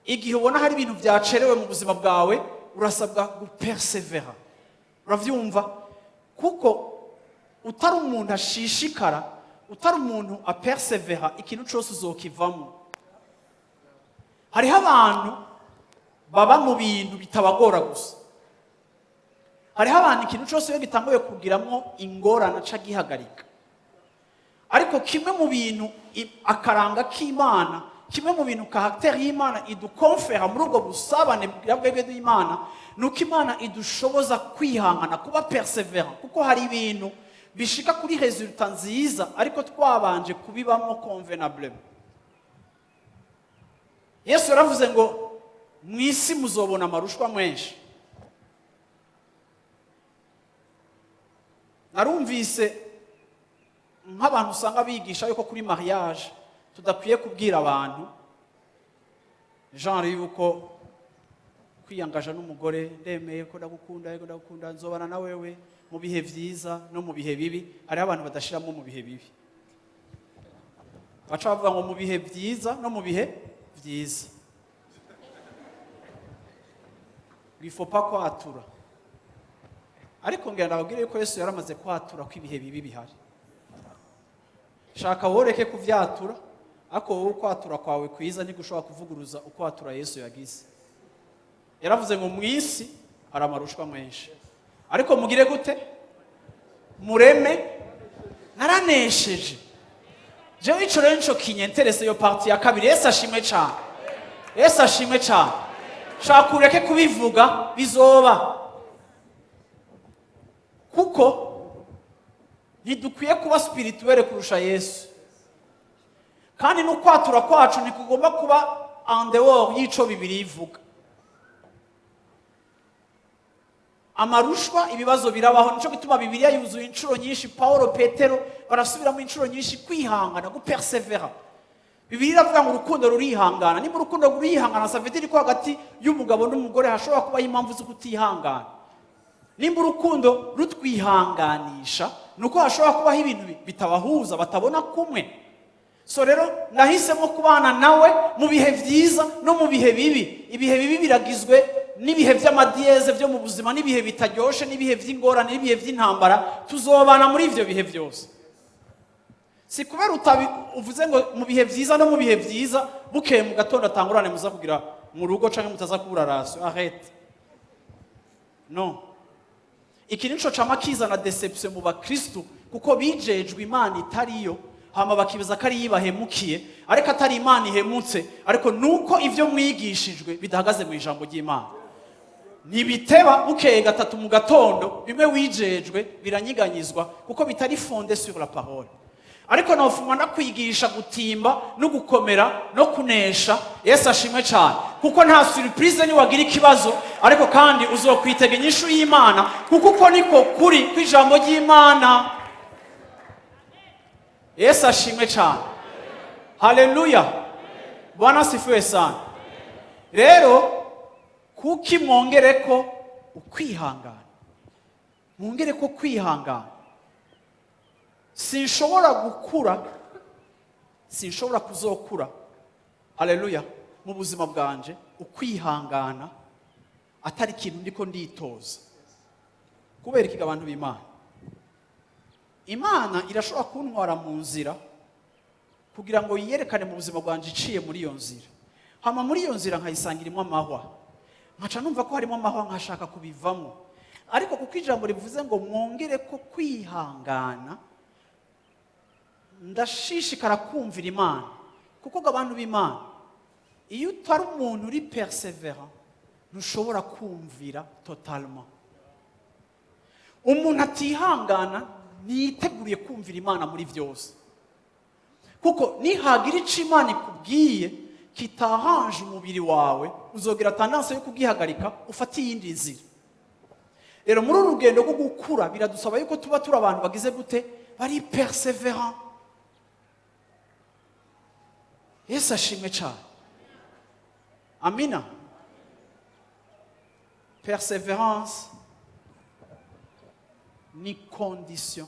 Igihe ubona hari ibintu byacerewe mu buzima bwawe, urasabwa gupersevera, uravyumva? Kuko utari umuntu ashishikara, utari umuntu apersevera, ikintu cyose uzokivamo. Hariho abantu baba mu bintu bitabagora gusa. Hariho abantu ikintu cyose iyo gitanguye kugiramwo ingorane aca gihagarika. Ariko kimwe mu bintu akaranga k'Imana, kimwe mu bintu caractère y'Imana idukonfera muri ubwo busabane bwa bwebwe bw'Imana, ni uko Imana idushoboza kwihangana, kuba persévérant, kuko hari ibintu bishika kuri résultat nziza ariko twabanje kubibamo convenablement. Yesu yaravuze ngo mu isi muzobona amarushwa menshi. Narumvise nk'abantu usanga bigisha yuko kuri mariage tudakwiye kubwira abantu genre yuko kwiyangaja n'umugore, ndemeye ko ndagukunda, yego ndagukunda, nzobana na wewe mu bihe vyiza no mu bihe bibi. Hariho abantu badashiramo mu bihe bibi, baca bavuga ngo mu bihe vyiza no mu bihe vyiza. Il faut pas kwatura. Ariko ngira ndababwire yuko Yesu yaramaze kwatura ko ibihe bibi bihari. Shaka woreke kuvyatura, ariko wowe ukwatura kwawe kwiza ntigushobora kuvuguruza ukwatura Yesu yagize. Yaravuze ngo mu isi hari amarushwa menshi, ariko mugire gute? Mureme naranesheje. Jewe ico rero nico kinyinteresa, iyo partie ya kabiri. Yesu ashimwe cane, Yesu ashimwe cane. Shaka ureke kubivuga, bizoba, kuko ntidukwiye kuba spirituel kurusha Yesu, kandi n'ukwatura kwacu ntikugomba kuba en dehors y'ico Bibiliya ivuga. Amarushwa, ibibazo birabaho. Nico gituma Bibiliya yuzuye inshuro nyinshi, Paulo, Petero barasubiramo inshuro nyinshi kwihangana, gupersevera. Bibiliya iravuga ngo urukundo rurihangana. Niba urukundo rurihangana, ça veut dire ko hagati y'umugabo n'umugore hashobora kubaho impamvu zo kutihangana. Nimba urukundo rutwihanganisha, ni uko hashobora kubaho ibintu bitabahuza, batabona kumwe. So rero nahisemo kubana nawe mu bihe byiza no mu bihe bibi. Ibihe bibi biragizwe n'ibihe by'amadiyeze byo mu buzima, n'ibihe bitaryoshe, n'ibihe by'ingorane, n'ibihe by'intambara. Tuzobana muri ibyo bihe byose. Si kubera utabi uvuze ngo mu bihe byiza no mu bihe byiza, bukeye mu gatondo atangurane muza kugira mu rugo canke mutaza kubura ration. Arrête, no. Iki nico cama kizana déception mu bakristu, kuko bijejwe Imana itariyo, hama bakibaza ko ari yo ibahemukiye, ariko atari Imana ihemutse, ariko nuko ivyo mwigishijwe bidahagaze mu ijambo ry'Imana. Ntibiteba, bukeye gatatu mu gatondo, bimwe wijejwe biranyiganyizwa, kuko bitari fondé sur la parole. Ariko nofuma ndakwigisha gutimba no gukomera no kunesha. Yesu ashimwe cyane, kuko nta surprise niwagira ikibazo, ariko kandi uzokwitega inyishu y'Imana, kuko uko niko kuri kw'ijambo ry'Imana. Yesu ashimwe cyane, haleluya, Bwana asifiwe sana. Rero kuki mwongere ko ukwihangana, mwongere ko kwihangana. Sinshobora gukura, sinshobora kuzokura, haleluya, mu buzima bwanje ukwihangana atari ikintu ndiko nditoza. Kubera iki? Abantu b'Imana, Imana irashobora kuntwara mu nzira kugira ngo yiyerekane mu buzima bwanje iciye muri iyo nzira, hama muri iyo nzira nkayisanga irimo amahwa, nkaca numva ko harimo amahwa, nkashaka kubivamo. Ariko kuko ijambo rivuze ngo mwongere ko kwihangana, ndashishikara kumvira Imana. Kuko ngo abantu b'Imana, iyo utari umuntu uri persévérant, ntushobora kumvira totalement. Umuntu atihangana ntiyiteguriye kumvira Imana muri byose, kuko nihagira icyo Imana ikubwiye kitahanje umubiri wawe, uzogira tendance yo kugihagarika, ufate iyindi nzira. Rero muri uru rugendo rwo gukura, biradusaba yuko tuba turi abantu bagize gute? Bari persévérant. Yesu ashimwe cyane, amina. Persévérance ni condition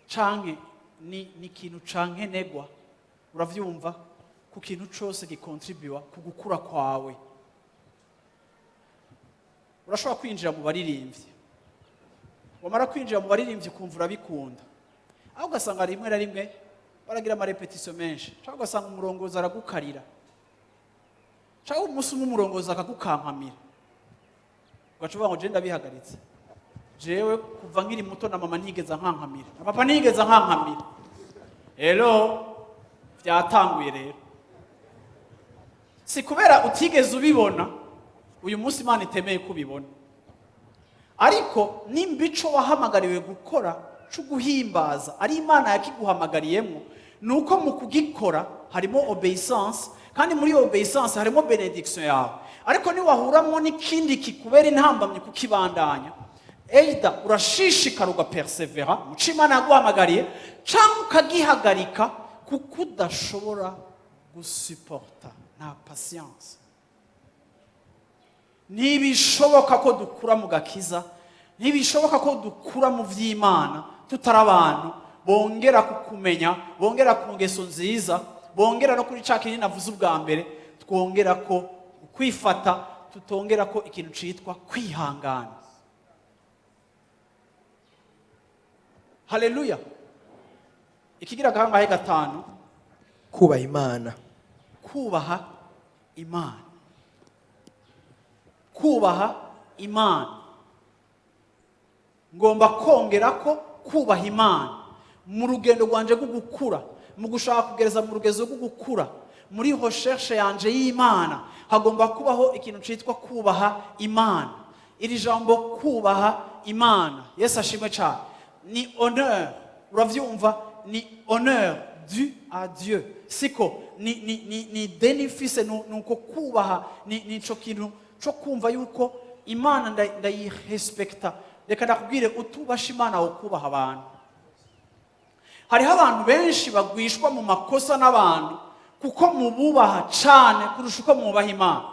canke ni ikintu cankenegwa, uravyumva, ku kintu cose gikontribuwa ku gukura kwawe. Urashobora kwinjira mu baririmbyi, wamara kwinjira mu baririmbyi ukumva urabikunda, aho ugasanga rimwe na rimwe baragira ama répétitions menshi, cyangwa ugasanga umurongozi aragukarira, cyangwa umunsi umwe umurongozi akagukankamira, ugaca uvuga ngo je ndabihagaritse, jewe kuva nkiri muto na mama ntigeze ankankamira, na papa ntiyigeze ankankamira. Rero byatanguye. Rero si kubera utigeze ubibona, uyu munsi Imana itemeye ko ubibona, ariko nimba ico wahamagariwe gukora cyo guhimbaza ari Imana yakiguhamagariyemo, ni uko mu kugikora harimo obéissance, kandi muri iyo obéissance harimo bénédiction yawe. Ariko niwahuramwo n'ikindi kikubera intambamyi kukibandanya, either urashishikara ugapersevera muco Imana yaguhamagariye, cyangwa ukagihagarika kuko udashobora gusuporta, nta patience. Ntibishoboka ko dukura mu gakiza, ntibishoboka ko dukura mu by'Imana tutari abantu bongera kukumenya, bongera ku ngeso nziza, bongera no kuri ca kinini navuze ubwa mbere, twongera ko kwifata, tutongera ko ikintu citwa kwihangana. Haleluya. Ikigira gahangahe gatanu? Kubaha Imana. Kubaha Imana, kubaha Imana. Ngomba kongera ko kubaha Imana mu rugendo rwanje rwo gukura, mu gushaka kugereza mu rugezo rwo gukura muri recherche yanje y'Imana. Hagomba kubaho ikintu cyitwa kubaha Imana. Iri jambo kubaha Imana, Yesu ashimwe cyane, ni honneur. Uravyumva, ni honneur dû à Dieu, siko? Ni deni mfise. Nuko kubaha ni ico kintu co kumva yuko Imana ndayirespekta. Reka ndakubwire, utubasha Imana wo kubaha abantu. Hariho abantu benshi bagwishwa mu makosa n'abantu kuko mububaha cane kurusha uko mwubaha Imana.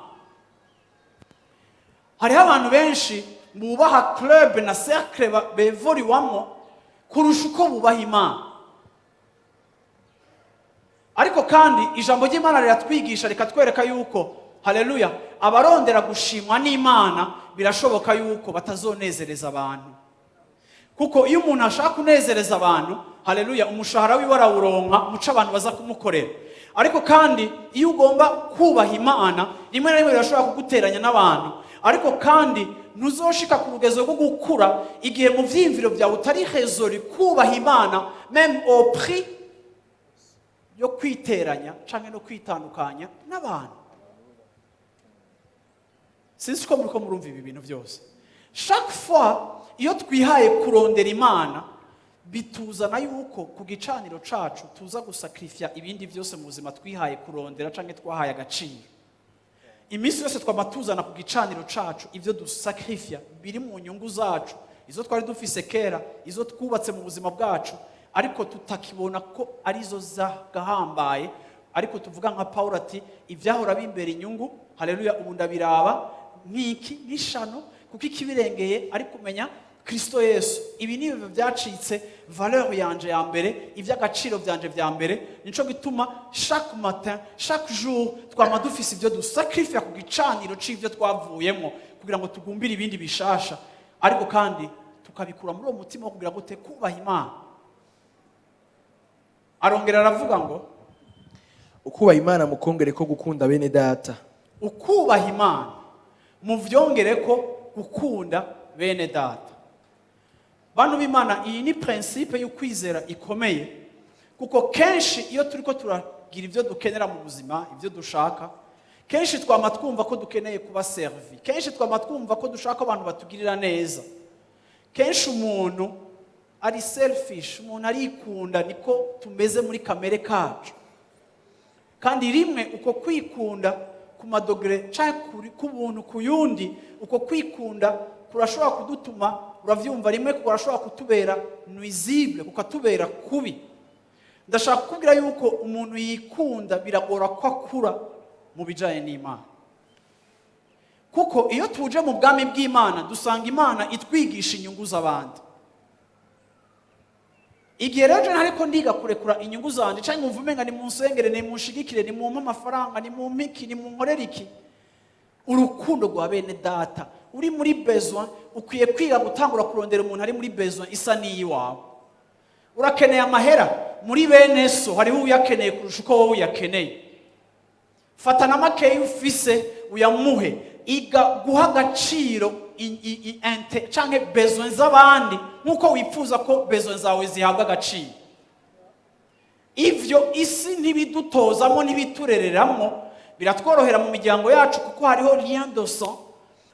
Hariho abantu benshi bubaha club na cercle bevoriwamwo kurusha uko bubaha Imana. Ariko kandi ijambo ry'Imana riratwigisha, rikatwereka yuko, haleluya, abarondera gushimwa n'Imana birashoboka yuko batazonezereza abantu, kuko iyo umuntu ashaka kunezereza abantu, haleluya, umushahara wiwe arawuronka muco abantu baza kumukorera. Ariko kandi iyo ugomba kubaha Imana, rimwe na rimwe birashobora kuguteranya n'abantu. Ariko kandi ntuzoshika ku rugezo rwo gukura igihe mu vyiyumviro byawe utari résolu kubaha Imana, même au prix yo kwiteranya canke no kwitandukanya n'abantu. Sinzi ko muriko murumva ibi bintu byose. Chaque fois iyo twihaye kurondera Imana, bituzana yuko ku gicaniro cacu tuza gusakrifya ibindi byose mu buzima twihaye kurondera canke twahaye agaciro. Iminsi yose twama tuzana ku gicaniro cacu ibyo dusakrifya biri mu nyungu zacu, izo twari dufise kera, izo twubatse mu buzima bwacu, ariko tutakibona ko arizo zagahambaye. Ariko tuvuga nka Paul ati: "Ibyahora bimbera inyungu, haleluya, ubu ndabiraba nk'iki, nk'ishano, kuko ikibirengeye ari kumenya Kristo Yesu." Ibi ni ibintu byacitse valeur yanje ya mbere, iby'agaciro byanje bya mbere. Nico gituma chaque matin, chaque jour, twama dufise ibyo dusacrifier ku gicaniro c'ibyo twavuyemo kugira ngo tugumbire ibindi bishasha. Ariko kandi tukabikura muri uwo mutima wo kugira gute? Kubaha Imana. Arongera aravuga ngo: Ukubaha Imana mukongere ko gukunda bene data. Ukubaha Imana muvyongere ko gukunda bene data. Bantu b'Imana, iyi ni principe y'ukwizera ikomeye, kuko kenshi iyo turiko turagira ibyo dukenera mu buzima, ibyo dushaka, kenshi twama twumva ko dukeneye kuba servi, kenshi twama twumva ko dushaka abantu batugirira neza. Kenshi umuntu ari selfish, umuntu arikunda, niko tumeze muri kamere kacu. Kandi rimwe uko kwikunda ku ma degrés cyangwa ku buntu ku yundi, uko kwikunda kurashobora kudutuma, uravyumva, rimwe kurashobora kutubera nuisible, kukatubera kubi. Ndashaka kukubwira yuko umuntu yikunda biragora ko akura mu bijanye n'Imana, kuko iyo tuje mu bwami bw'Imana dusanga Imana itwigisha inyungu z'abandi. Igihe rero je ntariko ndiga kurekura inyungu zanje, canke nkumva umenga ni munsengere, ni munshigikire, ni mumpe amafaranga, ni mumpe iki, ni munkorere iki, urukundo rwa bene data, uri muri besoin, ukwiye kwiga gutangura kurondera umuntu ari muri besoin isa n'iyiwawe. Urakeneye amahera, muri bene so hariho uyakeneye kurusha uko wowe uyakeneye. Fata na makeya ufise uyamuhe. Iga guha agaciro canke besoin z'abandi nk'uko wifuza ko besoin zawe zihabwa agaciro. Ivyo isi ntibidutozamo, ntibiturereramo. Biratworohera mu miryango yacu kuko hariho lien de sang.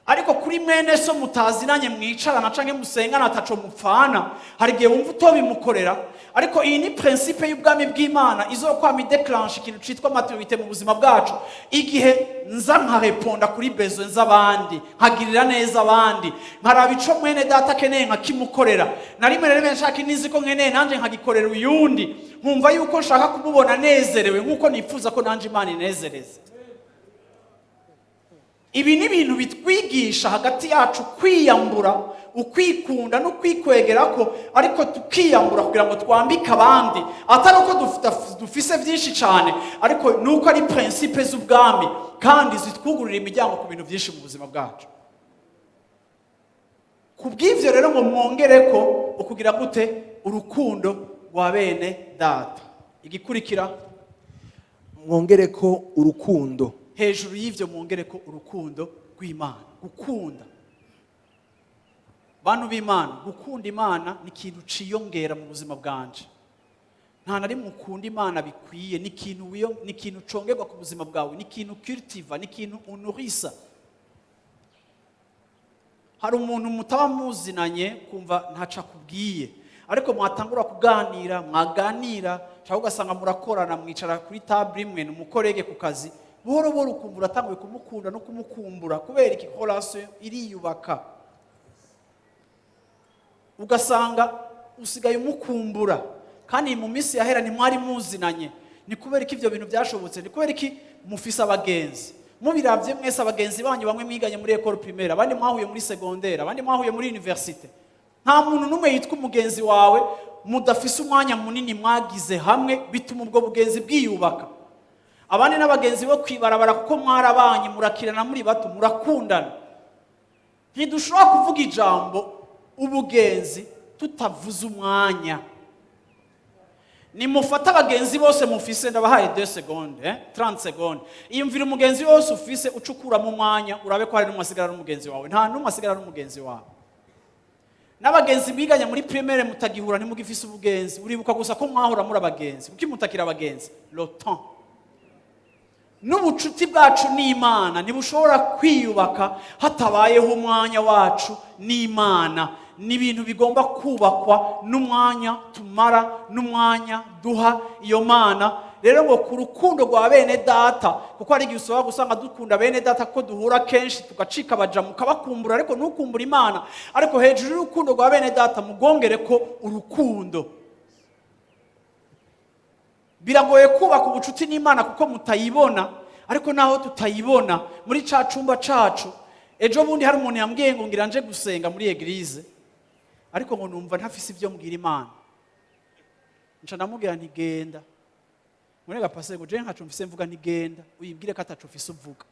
Ariko kuri mwene so mutazinanye, mwicarana canke musengana, ataco mupfana, hari igihe wumva utobimukorera. Ariko iyi ni principe y'ubwami bw'Imana izokwama idéclenche ikintu citwa maturité mu buzima bwacu. Igihe nza nkareponda kuri besoin z'abandi, nkagirira neza abandi, nkaraba ico mwene data akeneye nkakimukorera, na rimwe na rimwe nshaka inizi ko nkeneye nanje nkagikorera uyundi, nkumva yuko nshaka kumubona anezerewe nk'uko nifuza ko nanje Imana inezereze. Ibi ni ibintu bitwigisha hagati yacu kwiyambura ukwikunda no kwikwegera ko, ariko tukiyambura kugira ngo twambike abandi, atari uko dufise byinshi cyane, ariko ni uko ari principe z'ubwami kandi zitwugururira imiryango ku bintu byinshi mu buzima bwacu. Ku bw'ibyo rero ngo mwongere ko ukugira gute? Urukundo rwa bene data. Igikurikira: Mwongere ko urukundo. Hejuru y'ibyo mwongere ko urukundo rw'Imana. Gukunda, Bantu b'Imana, gukunda Imana ni ikintu ciyongera mu buzima bwanje. Nta na rimwe ukunda Imana bikwiye. Ni ikintu congerwa ku buzima bwawe, ni ikintu cultiva, ni ikintu unurisa. Hari umuntu mutaba muzinanye, kumva ntaco akubwiye, ariko mwatangura kuganira, mwaganira, cyangwa ugasanga murakorana, mwicara kuri table imwe, ni umu collègue ku kazi, buhoro buhoro ukumva uratanguye kumukunda no kumukumbura. Kubera iki? Relation iriyubaka, ugasanga usigaye umukumbura kandi mu minsi yahera ntimwari muzinanye. Ni kubera ko ibyo bintu byashobotse? Ni kubera iki? Mufise abagenzi. Mubiravye mwese, abagenzi banyu, bamwe mwiganye muri école primaire, abandi mwahuye muri secondaire, abandi mwahuye muri université, nta muntu n'umwe yitwa umugenzi wawe mudafise umwanya munini mwagize hamwe. Bituma ubwo bugenzi bwiyubaka. Abandi n'abagenzi bo kwibarabara, kuko mwarabanye, murakirana muri bato, murakundana. Ntidushobora kuvuga ijambo ubugenzi tutavuze umwanya. Nimufate abagenzi bose mufise, ndabahaye 2 secondes, 30 secondes. Iyumvira umugenzi wose ufise, uca ukuramo umwanya, urabe ko hari n'umwe asigara n'umugenzi wawe. Nta n'umwe asigara n'umugenzi wawe. N'abagenzi mwiganye muri primaire mutagihura, ntimugifise ubugenzi. Uribuka gusa ko mwahora muri abagenzi. Kuki mutakira abagenzi? Le temps. N'ubucuti bwacu n'Imana ntibushobora kwiyubaka hatabayeho umwanya wacu n'Imana. Ni ibintu bigomba kubakwa n'umwanya tumara, n'umwanya duha iyo Mana. Rero ngo ku rukundo rwa bene data, kuko hari igihe ushobora gusanga dukunda bene data ko duhura kenshi, tugacika abajamu, ukabakumbura ariko ntukumbure Imana. Ariko hejuru y'urukundo rwa bene data mugongere ko urukundo. Biragoye kubaka ubucuti n'Imana kuko mutayibona, ariko naho tutayibona, muri ca cumba cacu. Ejo bundi hari umuntu yambwiye ngo ngira nje gusenga muri église, ariko ngo numva ntafise ibyo mbwira Imana. Nca ndamubwira nti: "Genda." Murega pastor ngo je ntaco mfise mvuga. Ntigenda uyibwire ko ataco ufise uvuga.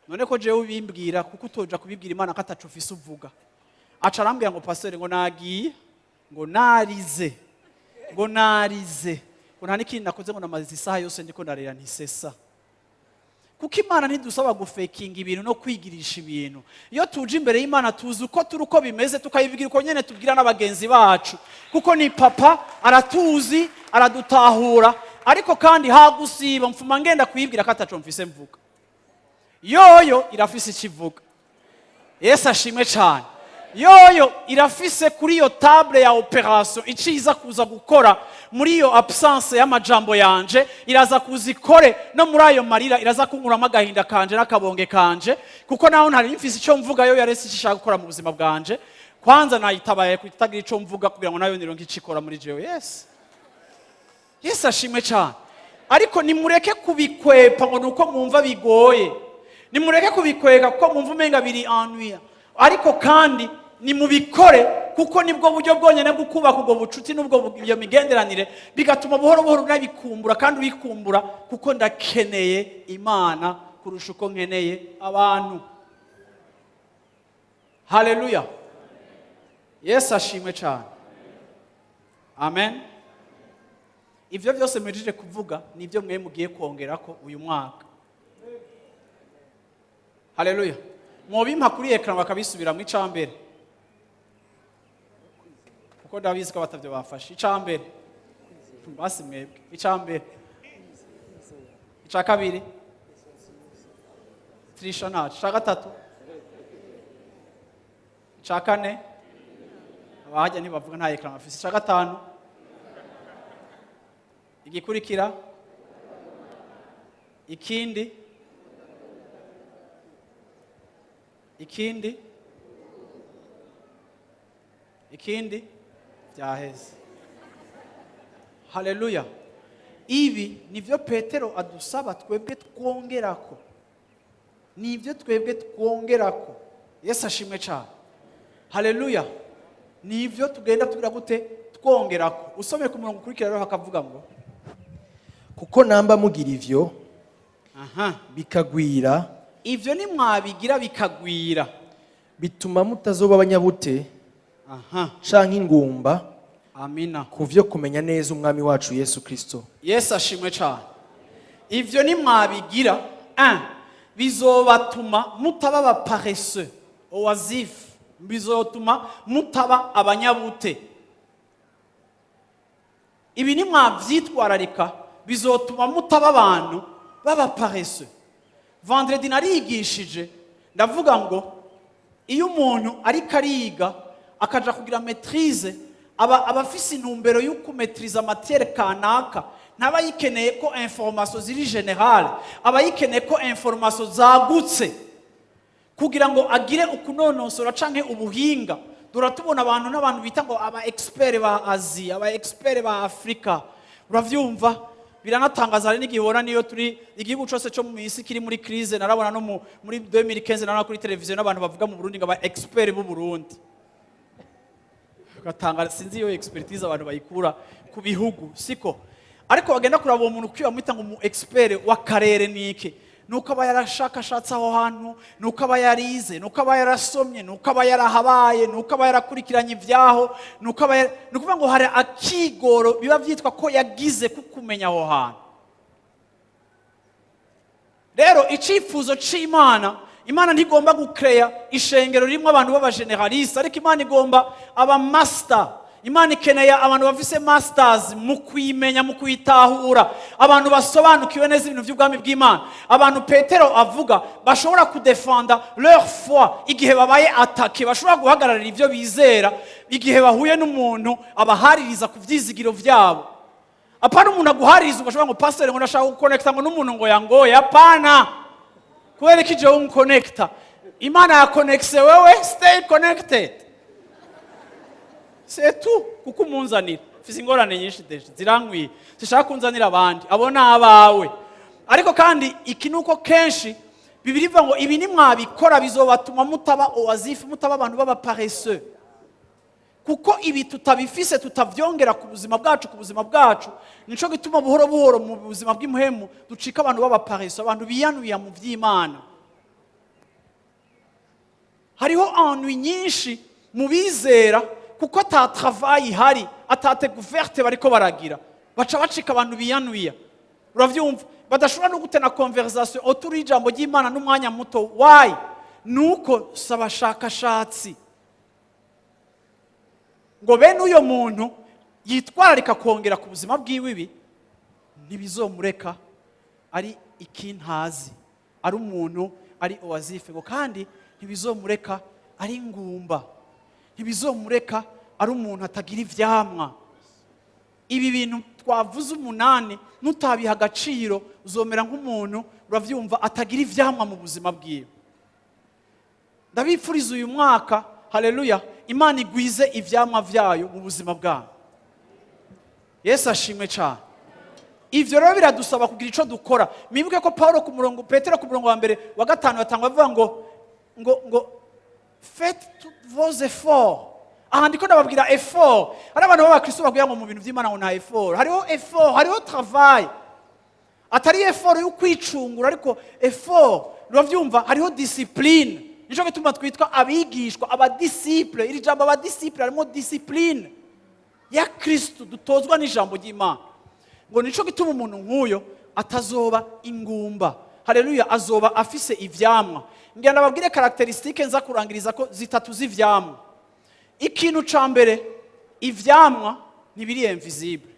None ko jewe ubimbwira, kuko utoja kubibwira Imana ko ataco ufise uvuga? Aca arambwira ngo: "Pastor," ngo, "nagiye," ngo, "narize," ngo, "narize," ngo, "nta n'ikindi nakoze," ngo, "namaze isaha yose ndiko ndarira." Ntisesa, kuko Imana ntidusaba gufekinga ibintu no kwigirisha ibintu. Iyo tuje imbere y'Imana, tuzi uko turi, uko bimeze, tukayibwira uko nyene tubwira n'abagenzi bacu, kuko ni papa, aratuzi, aradutahura. Ariko kandi hagusiba mfuma ngenda kuyibwira ko ataco mfise mvuga, yoyo irafise icyo ivuga. Yesu ashimwe cyane. Yoyo irafise kuri iyo table ya opération icyo iza kuza gukora muri iyo absence y'amajambo yanje. Iraza kuza ikore no muri ayo marira, iraza kunkuramo agahinda kanje n'akabonge kanje, kuko naho ntari mfise icyo mvuga, yo yarese icyo ishaka gukora mu buzima bwanje. Kwanza nayitabaye kutagira icyo mvuga kugira ngo nayo nironke icyo ikora muri jewe. Yesu, Yesu ashimwe cyane. Ariko nimureke kubikwepa ngo ni uko mwumva bigoye, nimureke kubikwega kuko mwumva umenga biri ennuyeux, ariko kandi nimubikore, kuko nibwo buryo bwonyine bwo kubaka ubwo bucuti n'ubwo iyo migenderanire, bigatuma buhoro buhoro unabikumbura kandi ubikumbura, kuko ndakeneye Imana kurusha uko nkeneye abantu. Haleluya, Yesu ashimwe cyane. Amen. Ibyo byose mujije kuvuga nibyo mwe mugiye kongera ko uyu mwaka. Haleluya. Mwobimpa kuri écran bakabisubiramo. Icambere, kuko ndabizi ko batavyo bafashe. Icambere basi mwebwe, icambere, ica kabiri, trisha ntaco, ica gatatu, ica kane, abahajya ntibavuga, nta écran bafise, ica gatanu, igikurikira, ikindi, ikindi, ikindi, byaheze. Haleluya. Ibi nibyo Petero adusaba twebwe twongerako, nibyo twebwe twongerako. Yesu ashimwe cyane. Haleluya. Nibyo tugenda tugira gute? Twongerako. Usomye ku murongo ukurikira rero, hakavuga ngo: Kuko namba mugira ivyo bikagwira, Ivyo nimwabigira bikagwira, bituma mutazoba abanyabute canke ingumba Amina. ku vyo kumenya neza Umwami wacu Yesu Kristo. Yesu ashimwe cyane. Ivyo nimwabigira, un, bizobatuma mutaba aba paresseux, oisifs. Bizotuma mutaba abanyabute. Ibi nimwavyitwararika bizotuma mutaba abantu baba paresseux. Vendredi narigishije, ndavuga ngo iyo umuntu ariko ariga akaja kugira maîtrise, aba afise intumbero yo kumaîtriza matière kanaka. Ntaba yikeneye ko information ziri générale, aba yikeneye ko information zagutse kugira ngo agire ukunonosora canke ubuhinga. Duratubona abantu n'abantu bita ngo aba expert ba Asie, aba expert ba Afrika, uravyumva? Biranatangaza, hari n'igihe ubona niyo turi igihugu cose co mu isi kiri muri crise. Narabona no muri 2015, narabona kuri televiziyo n'abantu bavuga mu Burundi ngo aba expert b'u Burundi. Ugatanga, sinzi iyo expertise abantu bayikura ku bihugu, siko? Ariko bagenda kuraba uwo muntu ukiba mwita ngo umu expert w'akarere niki? Nuko aba yarashakashatse aho hantu, nuko aba yarize, nuko aba yarasomye, nuko aba yarahabaye, nuko aba yarakurikiranye ibyaho, nuko aba ni ukuvuga ngo hari akigoro biba byitwa ko yagize kukumenya aho hantu. Rero icyifuzo c'Imana, Imana ntigomba gukeya ishengero ririmo abantu b'abagénéralistes, ariko Imana igomba aba master. Imana ikeneye abantu bafise masters mu kuyimenya, mu kuyitahura, abantu basobanukiwe neza ibintu by'ubwami bw'Imana, abantu Petero avuga bashobora kudefenda leur foi igihe babaye attaqués, bashobora guhagararira ibyo bizera igihe bahuye n'umuntu abahaririza ku vyizigiro vyabo. Apana umuntu aguhaririza ugashobora ngo: "Pastor, ngo ndashaka guconnecta ngo n'umuntu ngo yangoye." Apana. Kubera ko igihe umuconnecta, Imana yaconnectise wewe, stay connected, c'est tout. Kuko umunzanira, mfise ingorane nyinshi déjà zirankwiye, zishaka kunzanira abandi. Abo ni abawe. Ariko kandi iki ni uko kenshi Bibiri ivuga ngo ibi nimwabikora bizobatuma mutaba oisifs, mutaba abantu baba paresseux. Kuko ibi tutabifise, tutavyongera ku buzima bwacu, nico gituma buhoro buhoro mu buzima bw'imuhemu ducika abantu b'aba paresseux, abantu biyanuye mu vy'Imana. Hariho ennui nyinshi mu bizera kuko ata travail ihari, ata découverte bariko baragira. Baca bacika abantu biyanuye, uravyumva? Badashobora no gutena conversation autour y'ijambo ry'Imana n'umwanya muto. Why? Nuko si abashakashatsi. Ngo bene uyo muntu yitwararika kongera ku buzima bwiwe, ibi ntibizomureka ari ikintazi, ari umuntu ari oisif. Ngo kandi ntibizomureka ari ingumba, ntibizomureka ari umuntu atagira ivyamwa. Ibi bintu twavuze umunani, nutabiha agaciro uzomera nk'umuntu, uravyumva, atagira ivyamwa mu buzima bwiwe. Ndabipfuriza uyu mwaka, haleluya, Imana igwize ivyamwa vyayo mu buzima bwanyu. Yesu ashimwe cyane. Ivyo rero biradusaba kugira ico dukora. Mwibuke ko Paulo ku murongo, Petero ku murongo wa mbere wa gatanu yatangwa avuga ngo "Faites tous vos efforts." Aha ndiko ndababwira effort. Hari abantu b'abakristo babwira ngo mu bintu by'Imana ngo nta effort. Hariho effort, hariho travail, atari effort yo kwicungura, ariko effort, uravyumva, hariho discipline. Nico gituma twitwa abigishwa, abadisciples. Iri jambo abadisciples harimo discipline ya Kristo dutozwa n'ijambo ry'Imana. Ngo nico gituma umuntu nk'uyo atazoba ingumba, haleluya, azoba afise ivyamwa. Ngira ndababwire caractéristiques nza kurangiriza ko zitatu z'ivyamwa. Ikintu ca mbere, ivyamwa ntibiri invisible.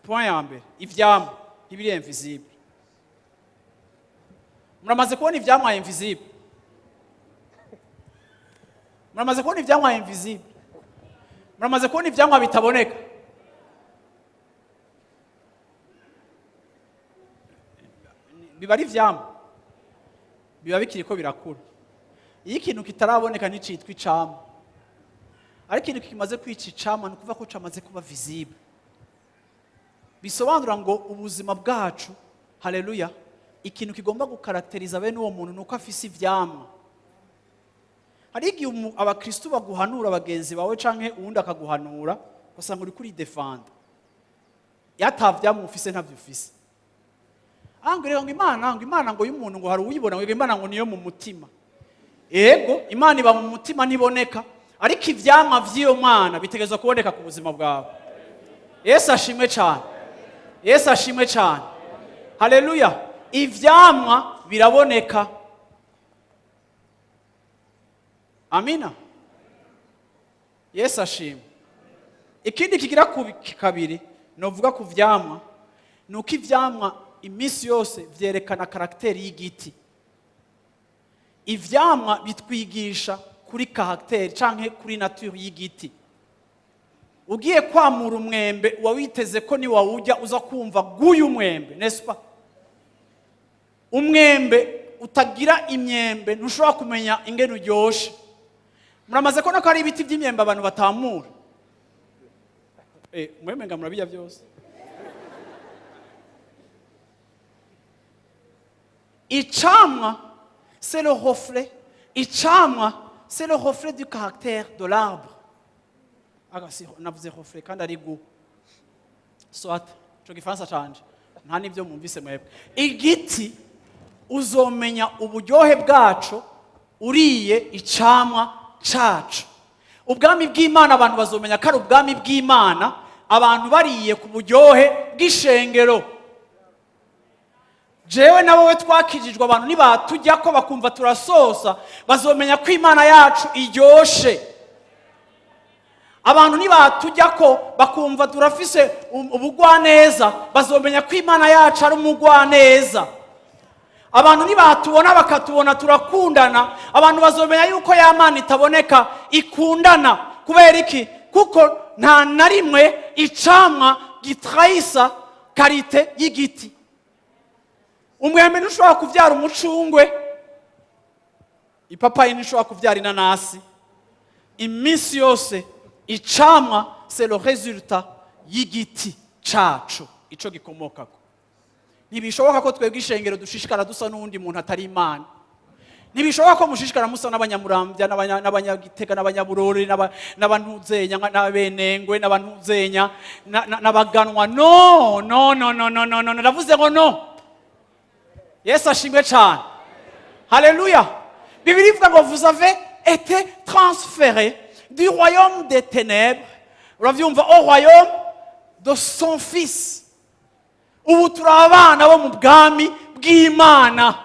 Point ya mbere, ivyamwa ntibiri invisible. Muramaze kubona ivyamwa invisible? Muramaze kubona ivyamwa invisible? Muramaze kubona ivyamwa bitaboneka? Biba ari ivyamwa, biba bikiriko birakura. Iyo ikintu kitaraboneka nticitwa icamwa, ariko ikintu kimaze kwica icamwa ni ukuvuga ko camaze kuba visible. Bisobanura ngo ubuzima bwacu, haleluya, ikintu kigomba gukarakteriza bene uwo muntu ni uko afise ivyamwa. Hari igihe abakristu baguhanura, bagenzi bawe canke uwundi akaguhanura, ugasanga uri kuri defanda yata vyamwa ufise, ntavyo ufise. Ah, ngo rero ngo Imana ngo y'umuntu ngo hari uwuyibona, ngo Imana ngo niyo mu mutima. Ego, Imana iba mu mutima, ntiboneka, ariko ivyamwa vy'iyo Mana bitegerezwa kuboneka ku buzima bwawe. Yesu ashimwe cyane, Yesu ashimwe cyane, haleluya. Ivyamwa biraboneka. Amina, Yesu ashimwe. Ikindi kigira ku kabiri novuga ku vyamwa ni uko ivyamwa iminsi yose vyerekana caractère y'igiti. Ivyamwa bitwigisha kuri caractère canke kuri nature y'igiti. Ugiye kwamura umwembe, uba witeze ko niwawurya uza kumva guyu mwembe, n'est-ce pas? Umwembe utagira imyembe ntushobora kumenya ingene uryoshe. Muramaze kubona ko hari ibiti by'imyembe abantu batamura. Umwembe nga murabirya byose. Icamwa, c'est le reflet. Icamwa, c'est le reflet du caractère de l'arbre. Aga si navuze reflet kandi ari gu soit ico gifaransa canje nta n'ibyo mwumvise mwebwe. Igiti uzomenya uburyohe bwaco uriye icamwa caco. Ubwami bw'Imana, abantu bazomenya ko ari ubwami bw'Imana abantu bariye ku buryohe bw'ishengero. Jewe na wowe twakijijwe, abantu nibatujya ko bakumva turasosa, bazomenya ko Imana yacu iryoshe. Abantu nibatujya ko bakumva turafise ubugwaneza, bazomenya ko Imana yacu ari umugwaneza. Abantu nibatubona bakatubona turakundana, abantu bazomenya yuko ya Mana itaboneka ikundana. Kubera iki? Kuko nta na rimwe icamwa gitrahisa qualité y'igiti. Umwembe ntushobora kubyara umucungwe, ipapayi ntishobora kubyara inanasi. Iminsi yose icamwa, c'est le résultat y'igiti caco, ico gikomokako. Ntibishoboka ko twebwe ishengero dushishikara dusa n'uwundi muntu atari Imana. Ntibishoboka ko mushishikara musa n'Abanyamurambya, n'Abanyagitega, n'Abanyaburori, n'abantuzenya, n'Abenengwe, n'abantuzenya, n'Abaganwa. No, no, no, no, no, no, no! Ndavuze ngo no. Yesu ashimwe cyane, haleluya. Bibiliya ivuga ngo vous avez été transféré du royaume des ténèbres, uravyumva, au royaume de son Fils. Ubu turi abana bo mu bwami bw'Imana.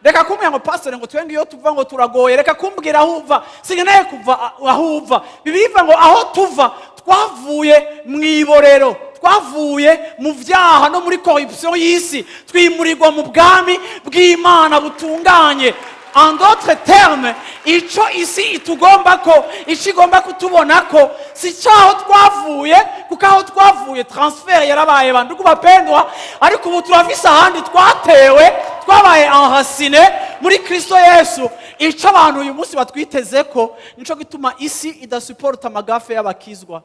Reka kumbwira ngo pastor, ngo twenge iyo tuva ngo turagoye. Reka kumbwira aho uva, sinkeneye kuva aho uva. Bibiliya ivuga ngo aho tuva, twavuye mu iborero, twavuye mu byaha no muri corruption y'isi, twimurirwa mu bwami bw'Imana butunganye. En d'autres termes, ico isi itugomba ko, ico igomba kutubona ko, si cyaho twavuye, kuko aho twavuye transfert yarabaye, bandugu bapendwa. Ariko ubu turafise ahandi twatewe, twabaye enraciné muri Kristo Yesu. Ico abantu uyu munsi batwiteze ko, nico gituma isi idasuporta amagaffes y'abakizwa.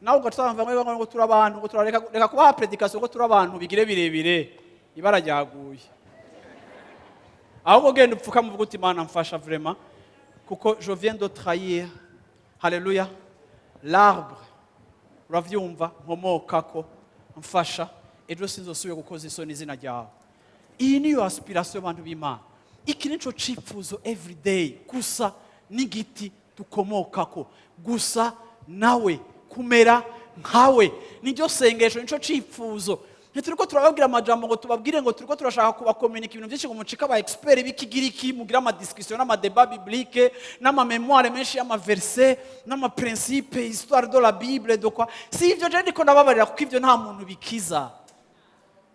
Nawe ugaca ngo ngo turi abantu, ngo turareka. Reka kubaha prédication ngo turi abantu, bigire birebire, ibara ryaguye. Ahubwo genda upfukame uvuga uti: "Imana mfasha vraiment, kuko je viens de trahir, haleluya, l'arbre, uravyumva, nkomokako. Mfasha ejo sinzosubire gukoza isoni izina ryawe." Iyi niyo aspiration y'abantu b'Imana. Iki nico cifuzo everyday, gusa n'igiti dukomokako, gusa nawe, kumera nkawe. Niryo sengesho, nico cifuzo. Ntituriko turababwira amajambo ngo tubabwire ngo turiko turashaka kubakominika ibintu byinshi, ngo mucike aba expert b'ikigiriki, mugire amadiscussion n'amadébats bibliques n'amamémoire menshi y'amaversets n'amaprincipe, histoire de la Bible, de quoi. Si ivyo je ndiko ndababarira, kuko ivyo nta muntu bikiza.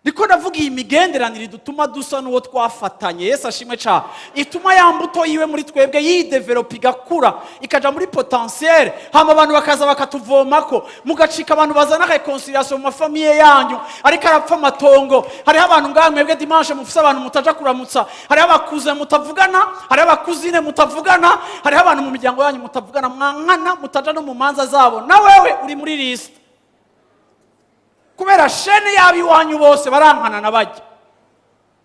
Ndiko ndavuga iyi migenderanire idutuma dusa n'uwo twafatanye. Yesu ashimwe cyane. Ituma ya mbuto yiwe muri twebwe yidevelopa, igakura, ikaja muri potentiel, hama abantu bakaza bakatuvomako, mugacika abantu bazana réconciliation mu mafamilles yanyu. Ariko arapfa amatongo, hariho abantu ngaha mwebwe dimanche mufise abantu mutaja kuramutsa, hariho abakuze mutavugana, hariho abacousines mutavugana, hariho abantu mu miryango yanyu mutavugana, mwankana, mutaja no mu manza zabo. Na wewe uri muri liste, kubera chaîne yabo iwanyu bose barankana na bajya.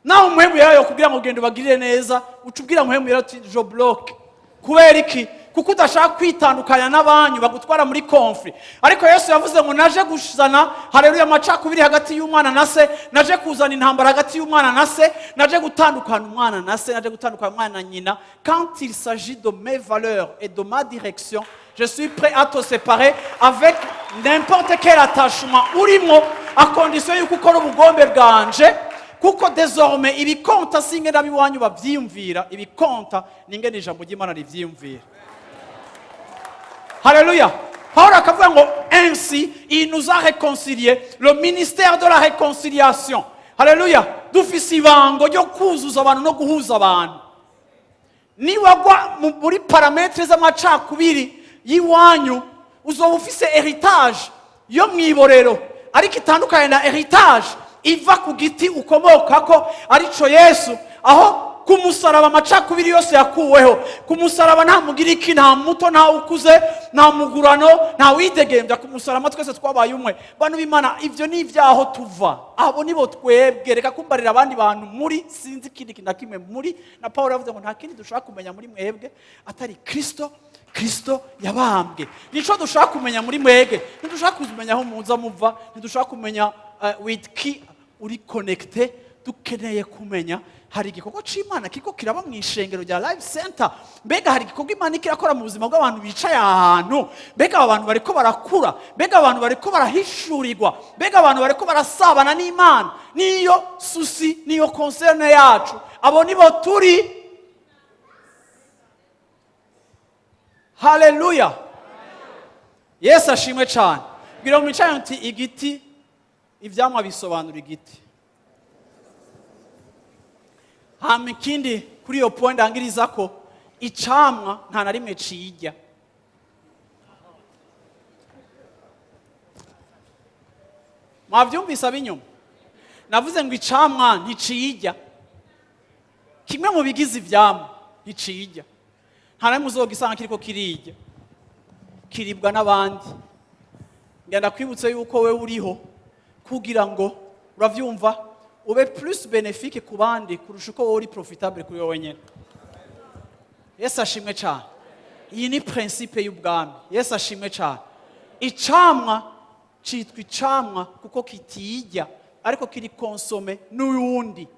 Nawe umuhemu yayo kugira ngo ugende ubagirire neza, uca ubwira muhemu yawe uti: "Je bloque." Kubera iki? Kuko udashaka kwitandukanya n'abanyu bagutwara muri conflit. Ariko Yesu yavuze ngo naje kuzana, haleluya, amacakubiri hagati y'umwana na se, naje kuzana intambara hagati y'umwana na se, naje gutandukana umwana na se, naje gutandukana umwana na nyina. Quand il s'agit de mes valeurs et de ma direction, je suis prêt à te séparer avec n'importe quel attachement urimo, à condition yuko ukora ubugombe bwanje. Kuko désormais ibikonta si ingene ab'iwanyu bavyiyumvira, ibikonta ni ingene ijambo ry'Imana rivyiyumvira. Haleluya! Paul akavuga ngo ainsi il nous a réconcilié, le ministère de la réconciliation. Haleluya! Dufise ibango ryo kuzuza abantu no guhuza abantu. Niwagwa muri paramètres z'amacakubiri y'iwanyu, uzoba ufise héritage yo mu iborero, ariko itandukanye na héritage iva ku giti ukomokako, arico Yesu, aho ku musaraba amacakubiri yose yakuweho. Ku musaraba nta mugiriki, nta muto, nta ukuze, nta mugurano, nta widegembya. Ku musaraba twese twabaye umwe. Bantu b'Imana, ibyo ni ibyaho tuva, abo nibo twebwe. Reka kumbarira abandi bantu muri sinzi ikindi kintu na kimwe muri na Paul yavuze ngo nta kindi dushaka kumenya muri mwebwe atari Kristo, Kristo yabambwe. Nico dushaka kumenya muri mwebwe. Ntidushaka kumenya aho muza muva, ntidushaka kumenya with ki uri connecté. Dukeneye kumenya hari igikorwa c'Imana kiriko kiraba mu ishengero rya Life Center. Mbega hari igikorwa Imana iriko irakora mu buzima bw'abantu bicaye aha hantu? Mbega aba bantu bariko barakura? Mbega abantu bariko barahishurirwa? Mbega abantu bariko barasabana n'Imana? Niyo souci, niyo concern yacu. Abo nibo turi. Haleluya! Yesu ashimwe cyane. Bwira mu micayo nti igiti, ivyamwa bisobanura igiti. Hama ikindi kuri iyo point ndangiriza ko icamwa nta na rimwe cijya. Mwavyumvise ab'inyuma? Navuze ngo icamwa nticijya. Kimwe mu bigize ivyamwa nticijya. Nta na rimwe uzogisanga kiriko kirirya, kiribwa n'abandi. Ngenda kwibutse yuko wewe uriho kugira ngo, uravyumva, ube plus bénéfique ku bandi kurusha uko wowe uri profitable kuri wowe nyene. Yesu ashimwe cyane. Iyi ni principe y'ubwami. Yesu ashimwe cyane. Icamwa citwa icamwa kuko kitijya, ariko kiri consommé n'uyundi.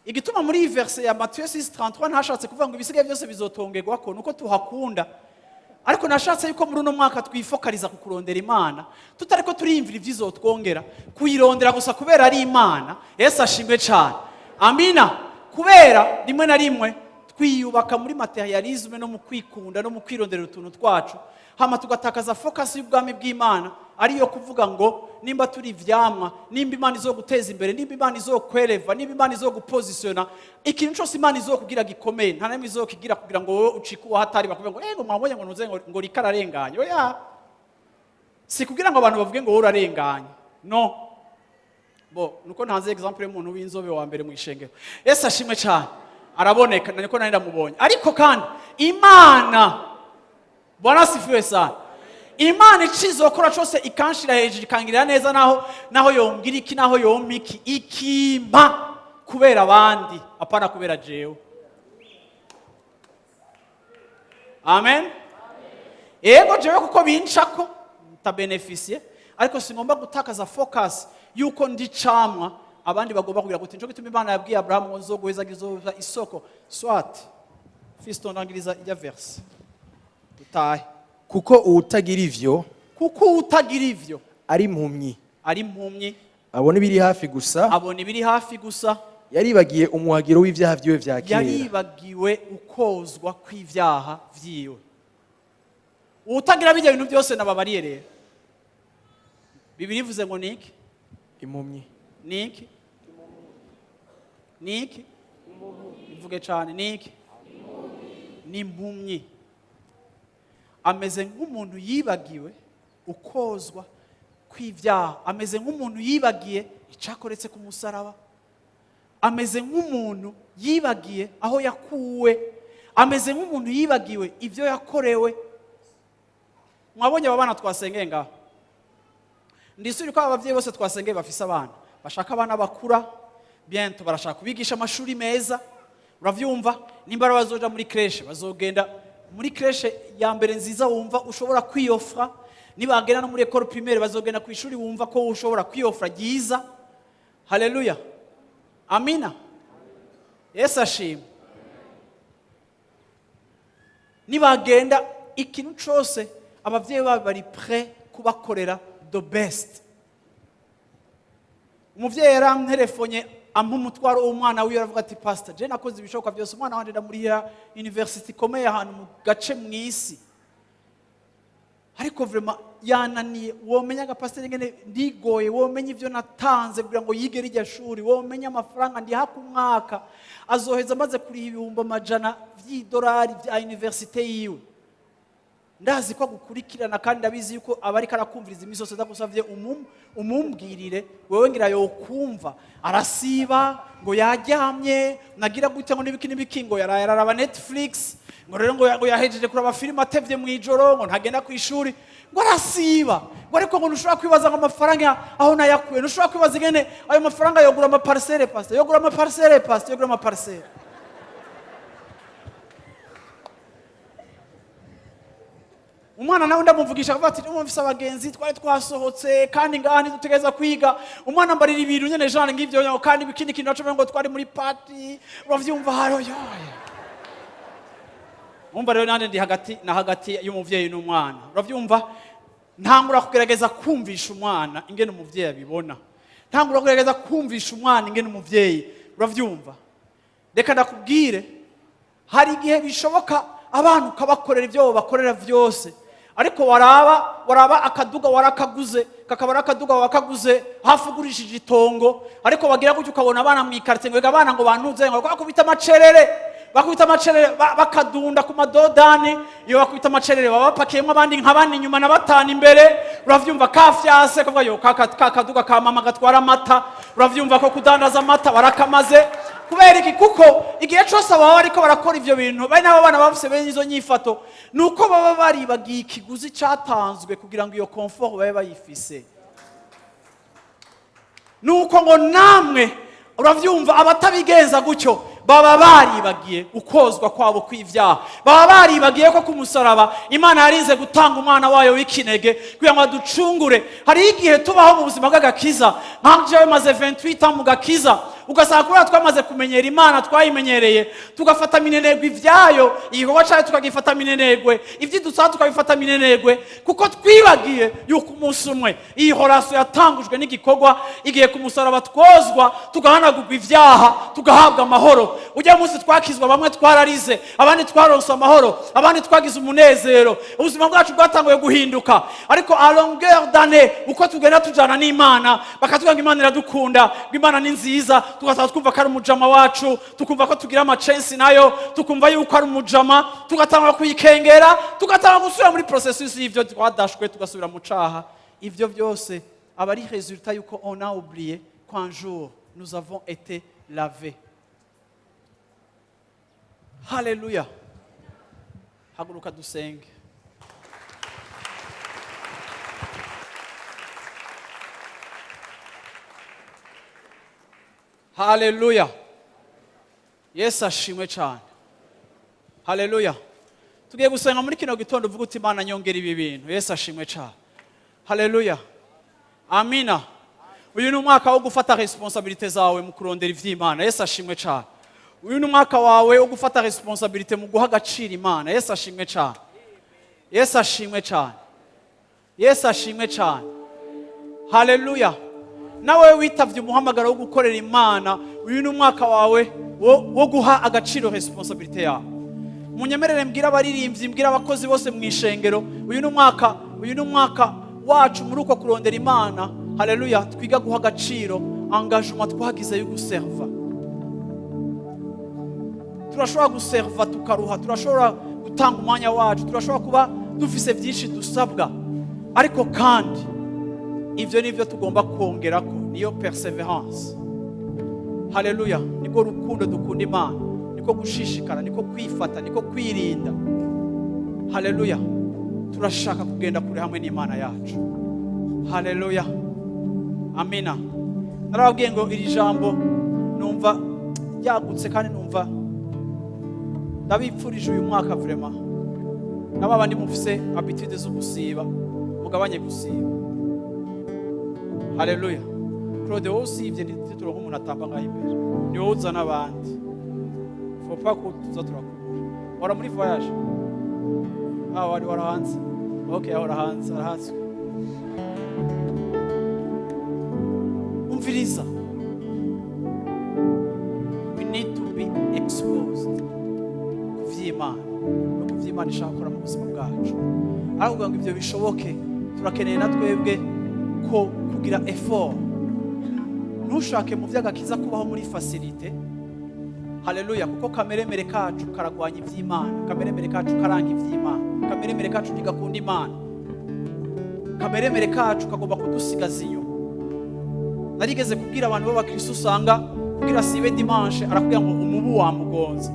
Igituma muri iyi verset ya Matthieu 6:33 ntashatse kuvuga ngo ibisigaye byose bizotongerwako, nuko tuhakunda, ariko nashatse yuko muri uno mwaka twifokaliza ku kurondera Imana, tutariko turiyumvira ivyizotwongera, kuyirondera gusa kubera ari Imana. Yesu ashimwe cyane. Amina. Kubera rimwe na rimwe twiyubaka muri matérialisme no mu kwikunda no mu kwirondera utuntu twacu, hama tugatakaza focus y'ubwami bw'Imana, ariyo kuvuga ngo nimba turi ivyamwa, nimba Imana izoguteza imbere, nimba Imana izokwereva, nimba Imana izogupozisiona, ikintu cyose Imana izokugira gikomeye, nta namwe izokigira kugira ngo wowe ucike uwo hatari, bakuvuge ngo ngo mwabonye ngo ntuze ngo rikararenganye. Oya, si kugira ngo abantu bavuge ngo wowe urarenganye. No bo nuko ntanze exemple y'umuntu w'inzobe wa mbere mu ishengero. Yesu ashimwe cyane. Araboneka, niko nari ndamubonye. Ariko kandi Imana, Bwana asifiwe sana, Imana icizokora cose ikanshira hejuru, ikangirira neza, naho yongira iki, naho yompa iki, ikimpa kubera abandi, apana kubera jewe. Amen. Yego, jewe kuko bincako ntabenefisiye, ariko singomba gutakaza focus yuko ndi camwa abandi bagomba kugira gute. Nico gituma Imana yabwiye Abrahamu ngo nzoguheza izoba isoko. Soit fiston, ndangiriza ijya verse dutahe. Kuko uwutagira ivyo Kuko utagira ivyo ari impumyi, ari impumyi, abona ibiri hafi gusa, abona ibiri hafi gusa, yaribagiye umuhagiro w'ivyaha vyiwe vya kera. Yaribagiwe ukozwa kw'ivyaha vyiwe. Utagira bijya bintu byose nababariye rero, Bibiri ivuze ngo niki? Impumyi. Niki? Niki? Ivuge cyane. Niki? Ni impumyi. Ameze nk'umuntu yibagiwe ukozwa kw'ibyaha, ameze nk'umuntu yibagiye icyakoretse ku musaraba, ameze nk'umuntu yibagiye aho yakuwe, ameze nk'umuntu yibagiwe ibyo yakorewe. Mwabonye aba bana twasengeye ngaho? Ndisubire ko ababyeyi bose twasengeye bafise abana, bashaka abana bakura bientôt, barashaka kubigisha amashuri meza. Uravyumva? Nimba ari bazoja muri crèche, bazogenda muri crèche ya mbere nziza wumva ushobora kwiyofra. Nibagenda no muri école primaire, bazogenda ku ishuri wumva ko ushobora kwiyofra ryiza. Haleluya! Amina. Yesu ashimwe. Nibagenda, ikintu cose abavyeyi babo bari prêt kubakorera the best. Umuvyeyi yaranterefonye ampa umutwaro w'umwana wiwe, aravuga ati: "Pastor, je nakoze ibishoboka byose, umwana wanje ndamurihira university ikomeye ahantu mu gace mu isi, ariko vraiment yananiye. Womenya agapasiteri ingene ndigoye, womenya ivyo natanze kugira ngo yige rijya shuri, womenya amafaranga ndiha ku mwaka, azoheza amaze kuriha 100,000 vy'idolari vya université yiwe. Ndazi ko agukurikirana kandi ndabizi yuko aba ariko arakumviriza iminsi yose. Ndagusavye umumbwirire wewe, ngira yokumva. Arasiba ngo yaryamye, nagira gute, ngo n'ibiki n'ibiki, ngo yaraye araraba Netflix, ngo rero ngo yahejeje kuraba filime atevye mu ijoro, ngo ntagenda ku ishuri, ngo arasiba, ngo ariko ngo ntushobora kwibaza ngo amafaranga aho nayakuye, ntushobora kwibaza ingene ayo mafaranga yogura amaparcelle, pastor, yogura amaparcelle, pastor, yogura amaparcelle." Umwana nawe ndamuvugisha, akavuga ati: "Mfise abagenzi, twari twasohotse, kandi ngaha ntidutegereza kwiga." Umwana mbarira ibintu nyene jane ng'ivyo, kandi ikindi kintu naco ngo twari muri party, uravyumva haro yoye. Umva rero, nanje ndi hagati na hagati y'umuvyeyi n'umwana, uravyumva. Ntangura kugerageza kumvisha umwana ingene umuvyeyi abibona, ntangura kugerageza kumvisha umwana ingene umuvyeyi, uravyumva. Reka ndakubwire, hari igihe bishoboka abana ukabakorera ibyo bakorera byose, ariko waraba akaduga warakaguze, kakaba ari akaduga wakaguze hafi ugurishije itongo, ariko bagira gutyo ukabona abana mu ikaritsiye ngo: "Ega abana," ngo bantuze, ngo bakubita amacerere, bakubita amacerere, bakadunda ku madodani. Iyo bakubita amacerere baba bapakiyemo abandi nka bane inyuma na batanu imbere, uravyumva, kafyase kavuga yo ka kaduga ka mama gatwara amata, uravyumva, ko kudandaza amata barakamaze. Kubera iki? Kuko igihe cyose baba bariko barakora ivyo bintu, bari n'abo bana bafise bene izo nyifato, ni uko baba baribagiye ikiguzi catanzwe kugira ngo iyo confort babe bayifise. Nuko ngo namwe, uravyumva, abatabigenza gutyo baba baribagiye ukozwa kwabo kw'ivyaha, baba baribagiye ko ku musaraba Imana yarinze gutanga umwana wayo w'ikinege kugira ngo aducungure. Hariho igihe tubaho mu buzima bw'agakiza, nka jewe maze 28 ans mu gakiza, ugasanga kubera twamaze kumenyera Imana, twayimenyereye, tugafata minenegwe ivyayo, igikorwa cayo tukagifata minenegwe, ivyidusaba tukabifata minenegwe, kuko twibagiye yuko umunsi umwe iyi relation yatangujwe n'igikorwa, igihe ku musaraba twozwa, tugahanagurwa ivyaha, tugahabwa amahoro. Ujya munsi twakizwa, bamwe twararize, abandi twaronse amahoro, abandi twagize umunezero, ubuzima bwacu bwatanguye guhinduka. Ariko à longueur d'année, uko tugenda tujana n'Imana, bakatubwira ngo Imana iradukunda, ngo Imana ni nziza, tugasaba twumva ko ari umujama wacu, tukumva ko tugira amacensi nayo, tukumva yuko ari umujama, tugatangura kuyikengera, tugatangura gusubira muri processus y'ivyo twadashwe, tugasubira mu caha. Ivyo byose aba ari résultat yuko on a oublié qu'un jour nous avons été lavés. Haleluya! Haguruka dusenge. Haleluya! Yesu ashimwe cyane. Haleluya! Tugiye gusenga muri kino gitondo, uvuga uti: "Imana, nyongera ibi bintu." Yesu ashimwe cyane. Haleluya, amina. Uyu ni umwaka wo gufata responsabilité zawe mu kurondera ivy'Imana. Yesu ashimwe cyane. Uyu ni umwaka wawe wo gufata responsabilité mu guha agaciro Imana. Yesu ashimwe cyane. Yesu ashimwe cyane. Yesu ashimwe cyane. Haleluya! Nawe witavye umuhamagaro wo gukorera Imana, uyu ni umwaka wawe wo guha agaciro responsabilité yawe. Munyemerere mbwira abaririmbyi, mbwira abakozi bose mu ishengero, uyu ni umwaka wacu muri uko kurondera Imana. Haleluya! Twiga guha agaciro engagement twagize yo guserva. Turashobora guserva tukaruha, turashobora gutanga umwanya wacu, turashobora kuba dufise byinshi dusabwa, ariko kandi ibyo ni byo tugomba kongerako, niyo persévérance. Haleluya! Niko rukundo dukunda Imana, niko gushishikara, niko kwifata, niko kwirinda. Haleluya! Turashaka kugenda kure hamwe n'Imana yacu. Haleluya, amina. Narababwiye ngo iri jambo numva ryagutse, kandi numva ndabipfurije uyu mwaka vraiment. Nabo abandi mufise habitude zo gusiba, mugabanye gusiba. Haleluya! Claude, wowe usibye ntituronke umuntu atamba ngaho imbere, ni wowe uzana abandi. Faut pas ko tuza turakubura. Wara muri voyage, ah, wari wara hanze. Okay, ahora hanze, arahatswe. Umviriza. Umviriza, we need to be exposed ku vy'Imana no ku vy'Imana ishaka gukora mu buzima bwacu. Ariko kugira ngo ibyo bishoboke, turakeneye na twebwe ko kugira effort. Ntushake mu by'agakiza kubaho muri facilité. Haleluya! Kuko kameremere kacu karagwanya iby'Imana, kameremere kacu karanga iby'Imana, kameremere kacu ntigakunda Imana, kameremere kacu kagomba kudusigaza inyuma. Narigeze kubwira abantu b'abakristo, usanga kugira sibe dimanche arakubwira ngo umubu wamugonze,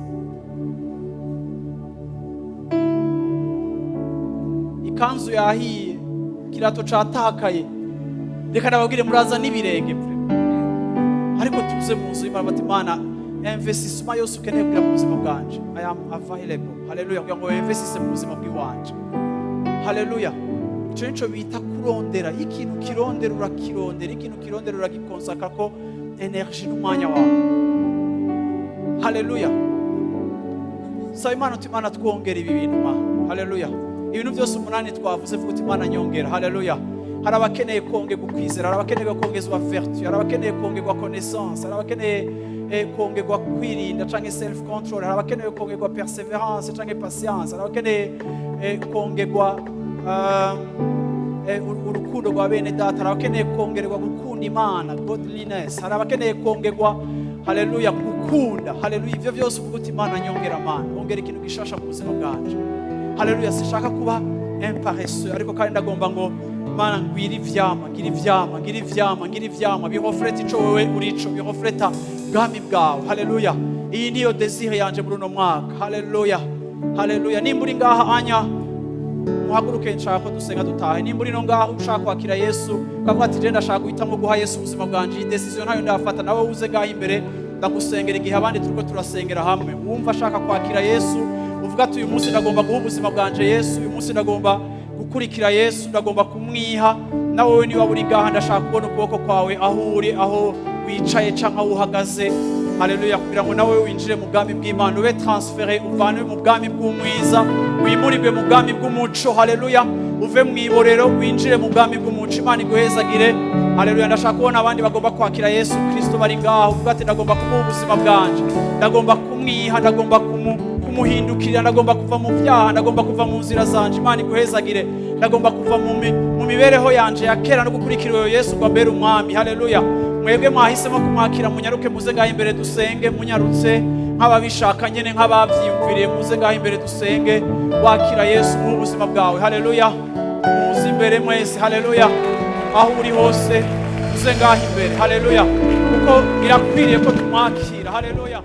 ikanzu yahiye, ikirato catakaye. Reka ndababwire, muraza n'ibirenge pe, ariko tuze mu nzu y'Imana bati: "Imana, investissement yose ukeneye kugira mu buzima bwanje, I am available." Haleluya! Kugira ngo investisse mu buzima bw'iwanje. Haleluya! Ico nico bita kurondera. Iyo ikintu kirondera, urakirondera. Ikintu kirondera, uragikonsaka ko énergie n'umwanya wawe. Haleluya! Saba Imana uti: "Imana, twongera ibi bintu, Mana." Haleluya! Ibintu byose umunani twavuze, vuga uti: "Imana, nyongera." Haleluya! Hari abakeneye kongerwa ukwizera, hari abakeneye kongezwa vertu, hari abakeneye kongerwa connaissance, hari abakeneye kongerwa kwirinda canke self control, hari abakeneye kongerwa persévérance canke patience, hari abakeneye kongerwa urukundo rwa bene data, hari abakeneye kongerwa gukunda Imana, godliness, hari abakeneye kongerwa, haleluya, gukunda. Haleluya! Ivyo byose uvuga uti: "Imana, nyongera, Mana, ongera ikintu gishasha mu buzima bwanje." Haleluya! Sishaka kuba un paresseux, ariko kandi ndagomba ngo, Mana, ngwire ivyama, ngira ivyama, ngira ivyama, ngira ivyama bireflète ico wewe urico, bireflète bwami bwawe. Haleluya! Iyi niyo désir yanje muri uno mwaka. Haleluya, haleluya! Nimba uri ngaha anya, muhaguruke, nshaka ko dusenga dutahe. Nimba uri no ngaho ushaka kwakira Yesu, ukavuga ati: "Je ndashaka guhitamo guha Yesu ubuzima bwanje, iyi décision ntayo ndafata," nawe uze ngaho imbere, ndagusengera igihe abandi turiko turasengera hamwe. Wumva ashaka kwakira Yesu, uvuga ati: "Uyu munsi ndagomba guha ubuzima bwanje Yesu, uyu munsi ndagomba gukurikira Yesu, ndagomba kumwiha." Nawe niba uri ngaha, ndashaka kubona ukuboko kwawe aho uri, aho wicaye canke aho uhagaze. Haleluya! Kugira ngo nawe winjire mu bwami bw'Imana, ube transféré, uvanwe mu bwami bw'umwiza, wimurirwe mu bwami bw'umuco. Haleluya! Uve mu iborero, winjire mu bwami bw'umuco. Imana iguhezagire. Haleluya! Ndashaka kubona abandi bagomba kwakira Yesu Kristo bari ngaho, uvuga ati: "Ndagomba kumuha ubuzima bwanje, ndagomba kumwiha, ndagomba kumuhindukirira, ndagomba kuva mu byaha, ndagomba kuva mu nzira zanje." Imana iguhezagire. Ndagomba kuva mu mibereho yanje ya kera no gukurikira uyo Yesu ngo ambere umwami. Haleluya! Mwebwe mwahisemo kumwakira, munyaruke muze ngaho imbere dusenge. Munyarutse nk'ababishaka nyene, nk'abavyiyumviriye, muze ngaho imbere dusenge. Wakira Yesu mu buzima bwawe. Haleluya! Muze imbere mwese. Haleluya! Aho uri hose, uze ngaho imbere. Haleluya! Kuko birakwiriye ko tumwakira. Haleluya!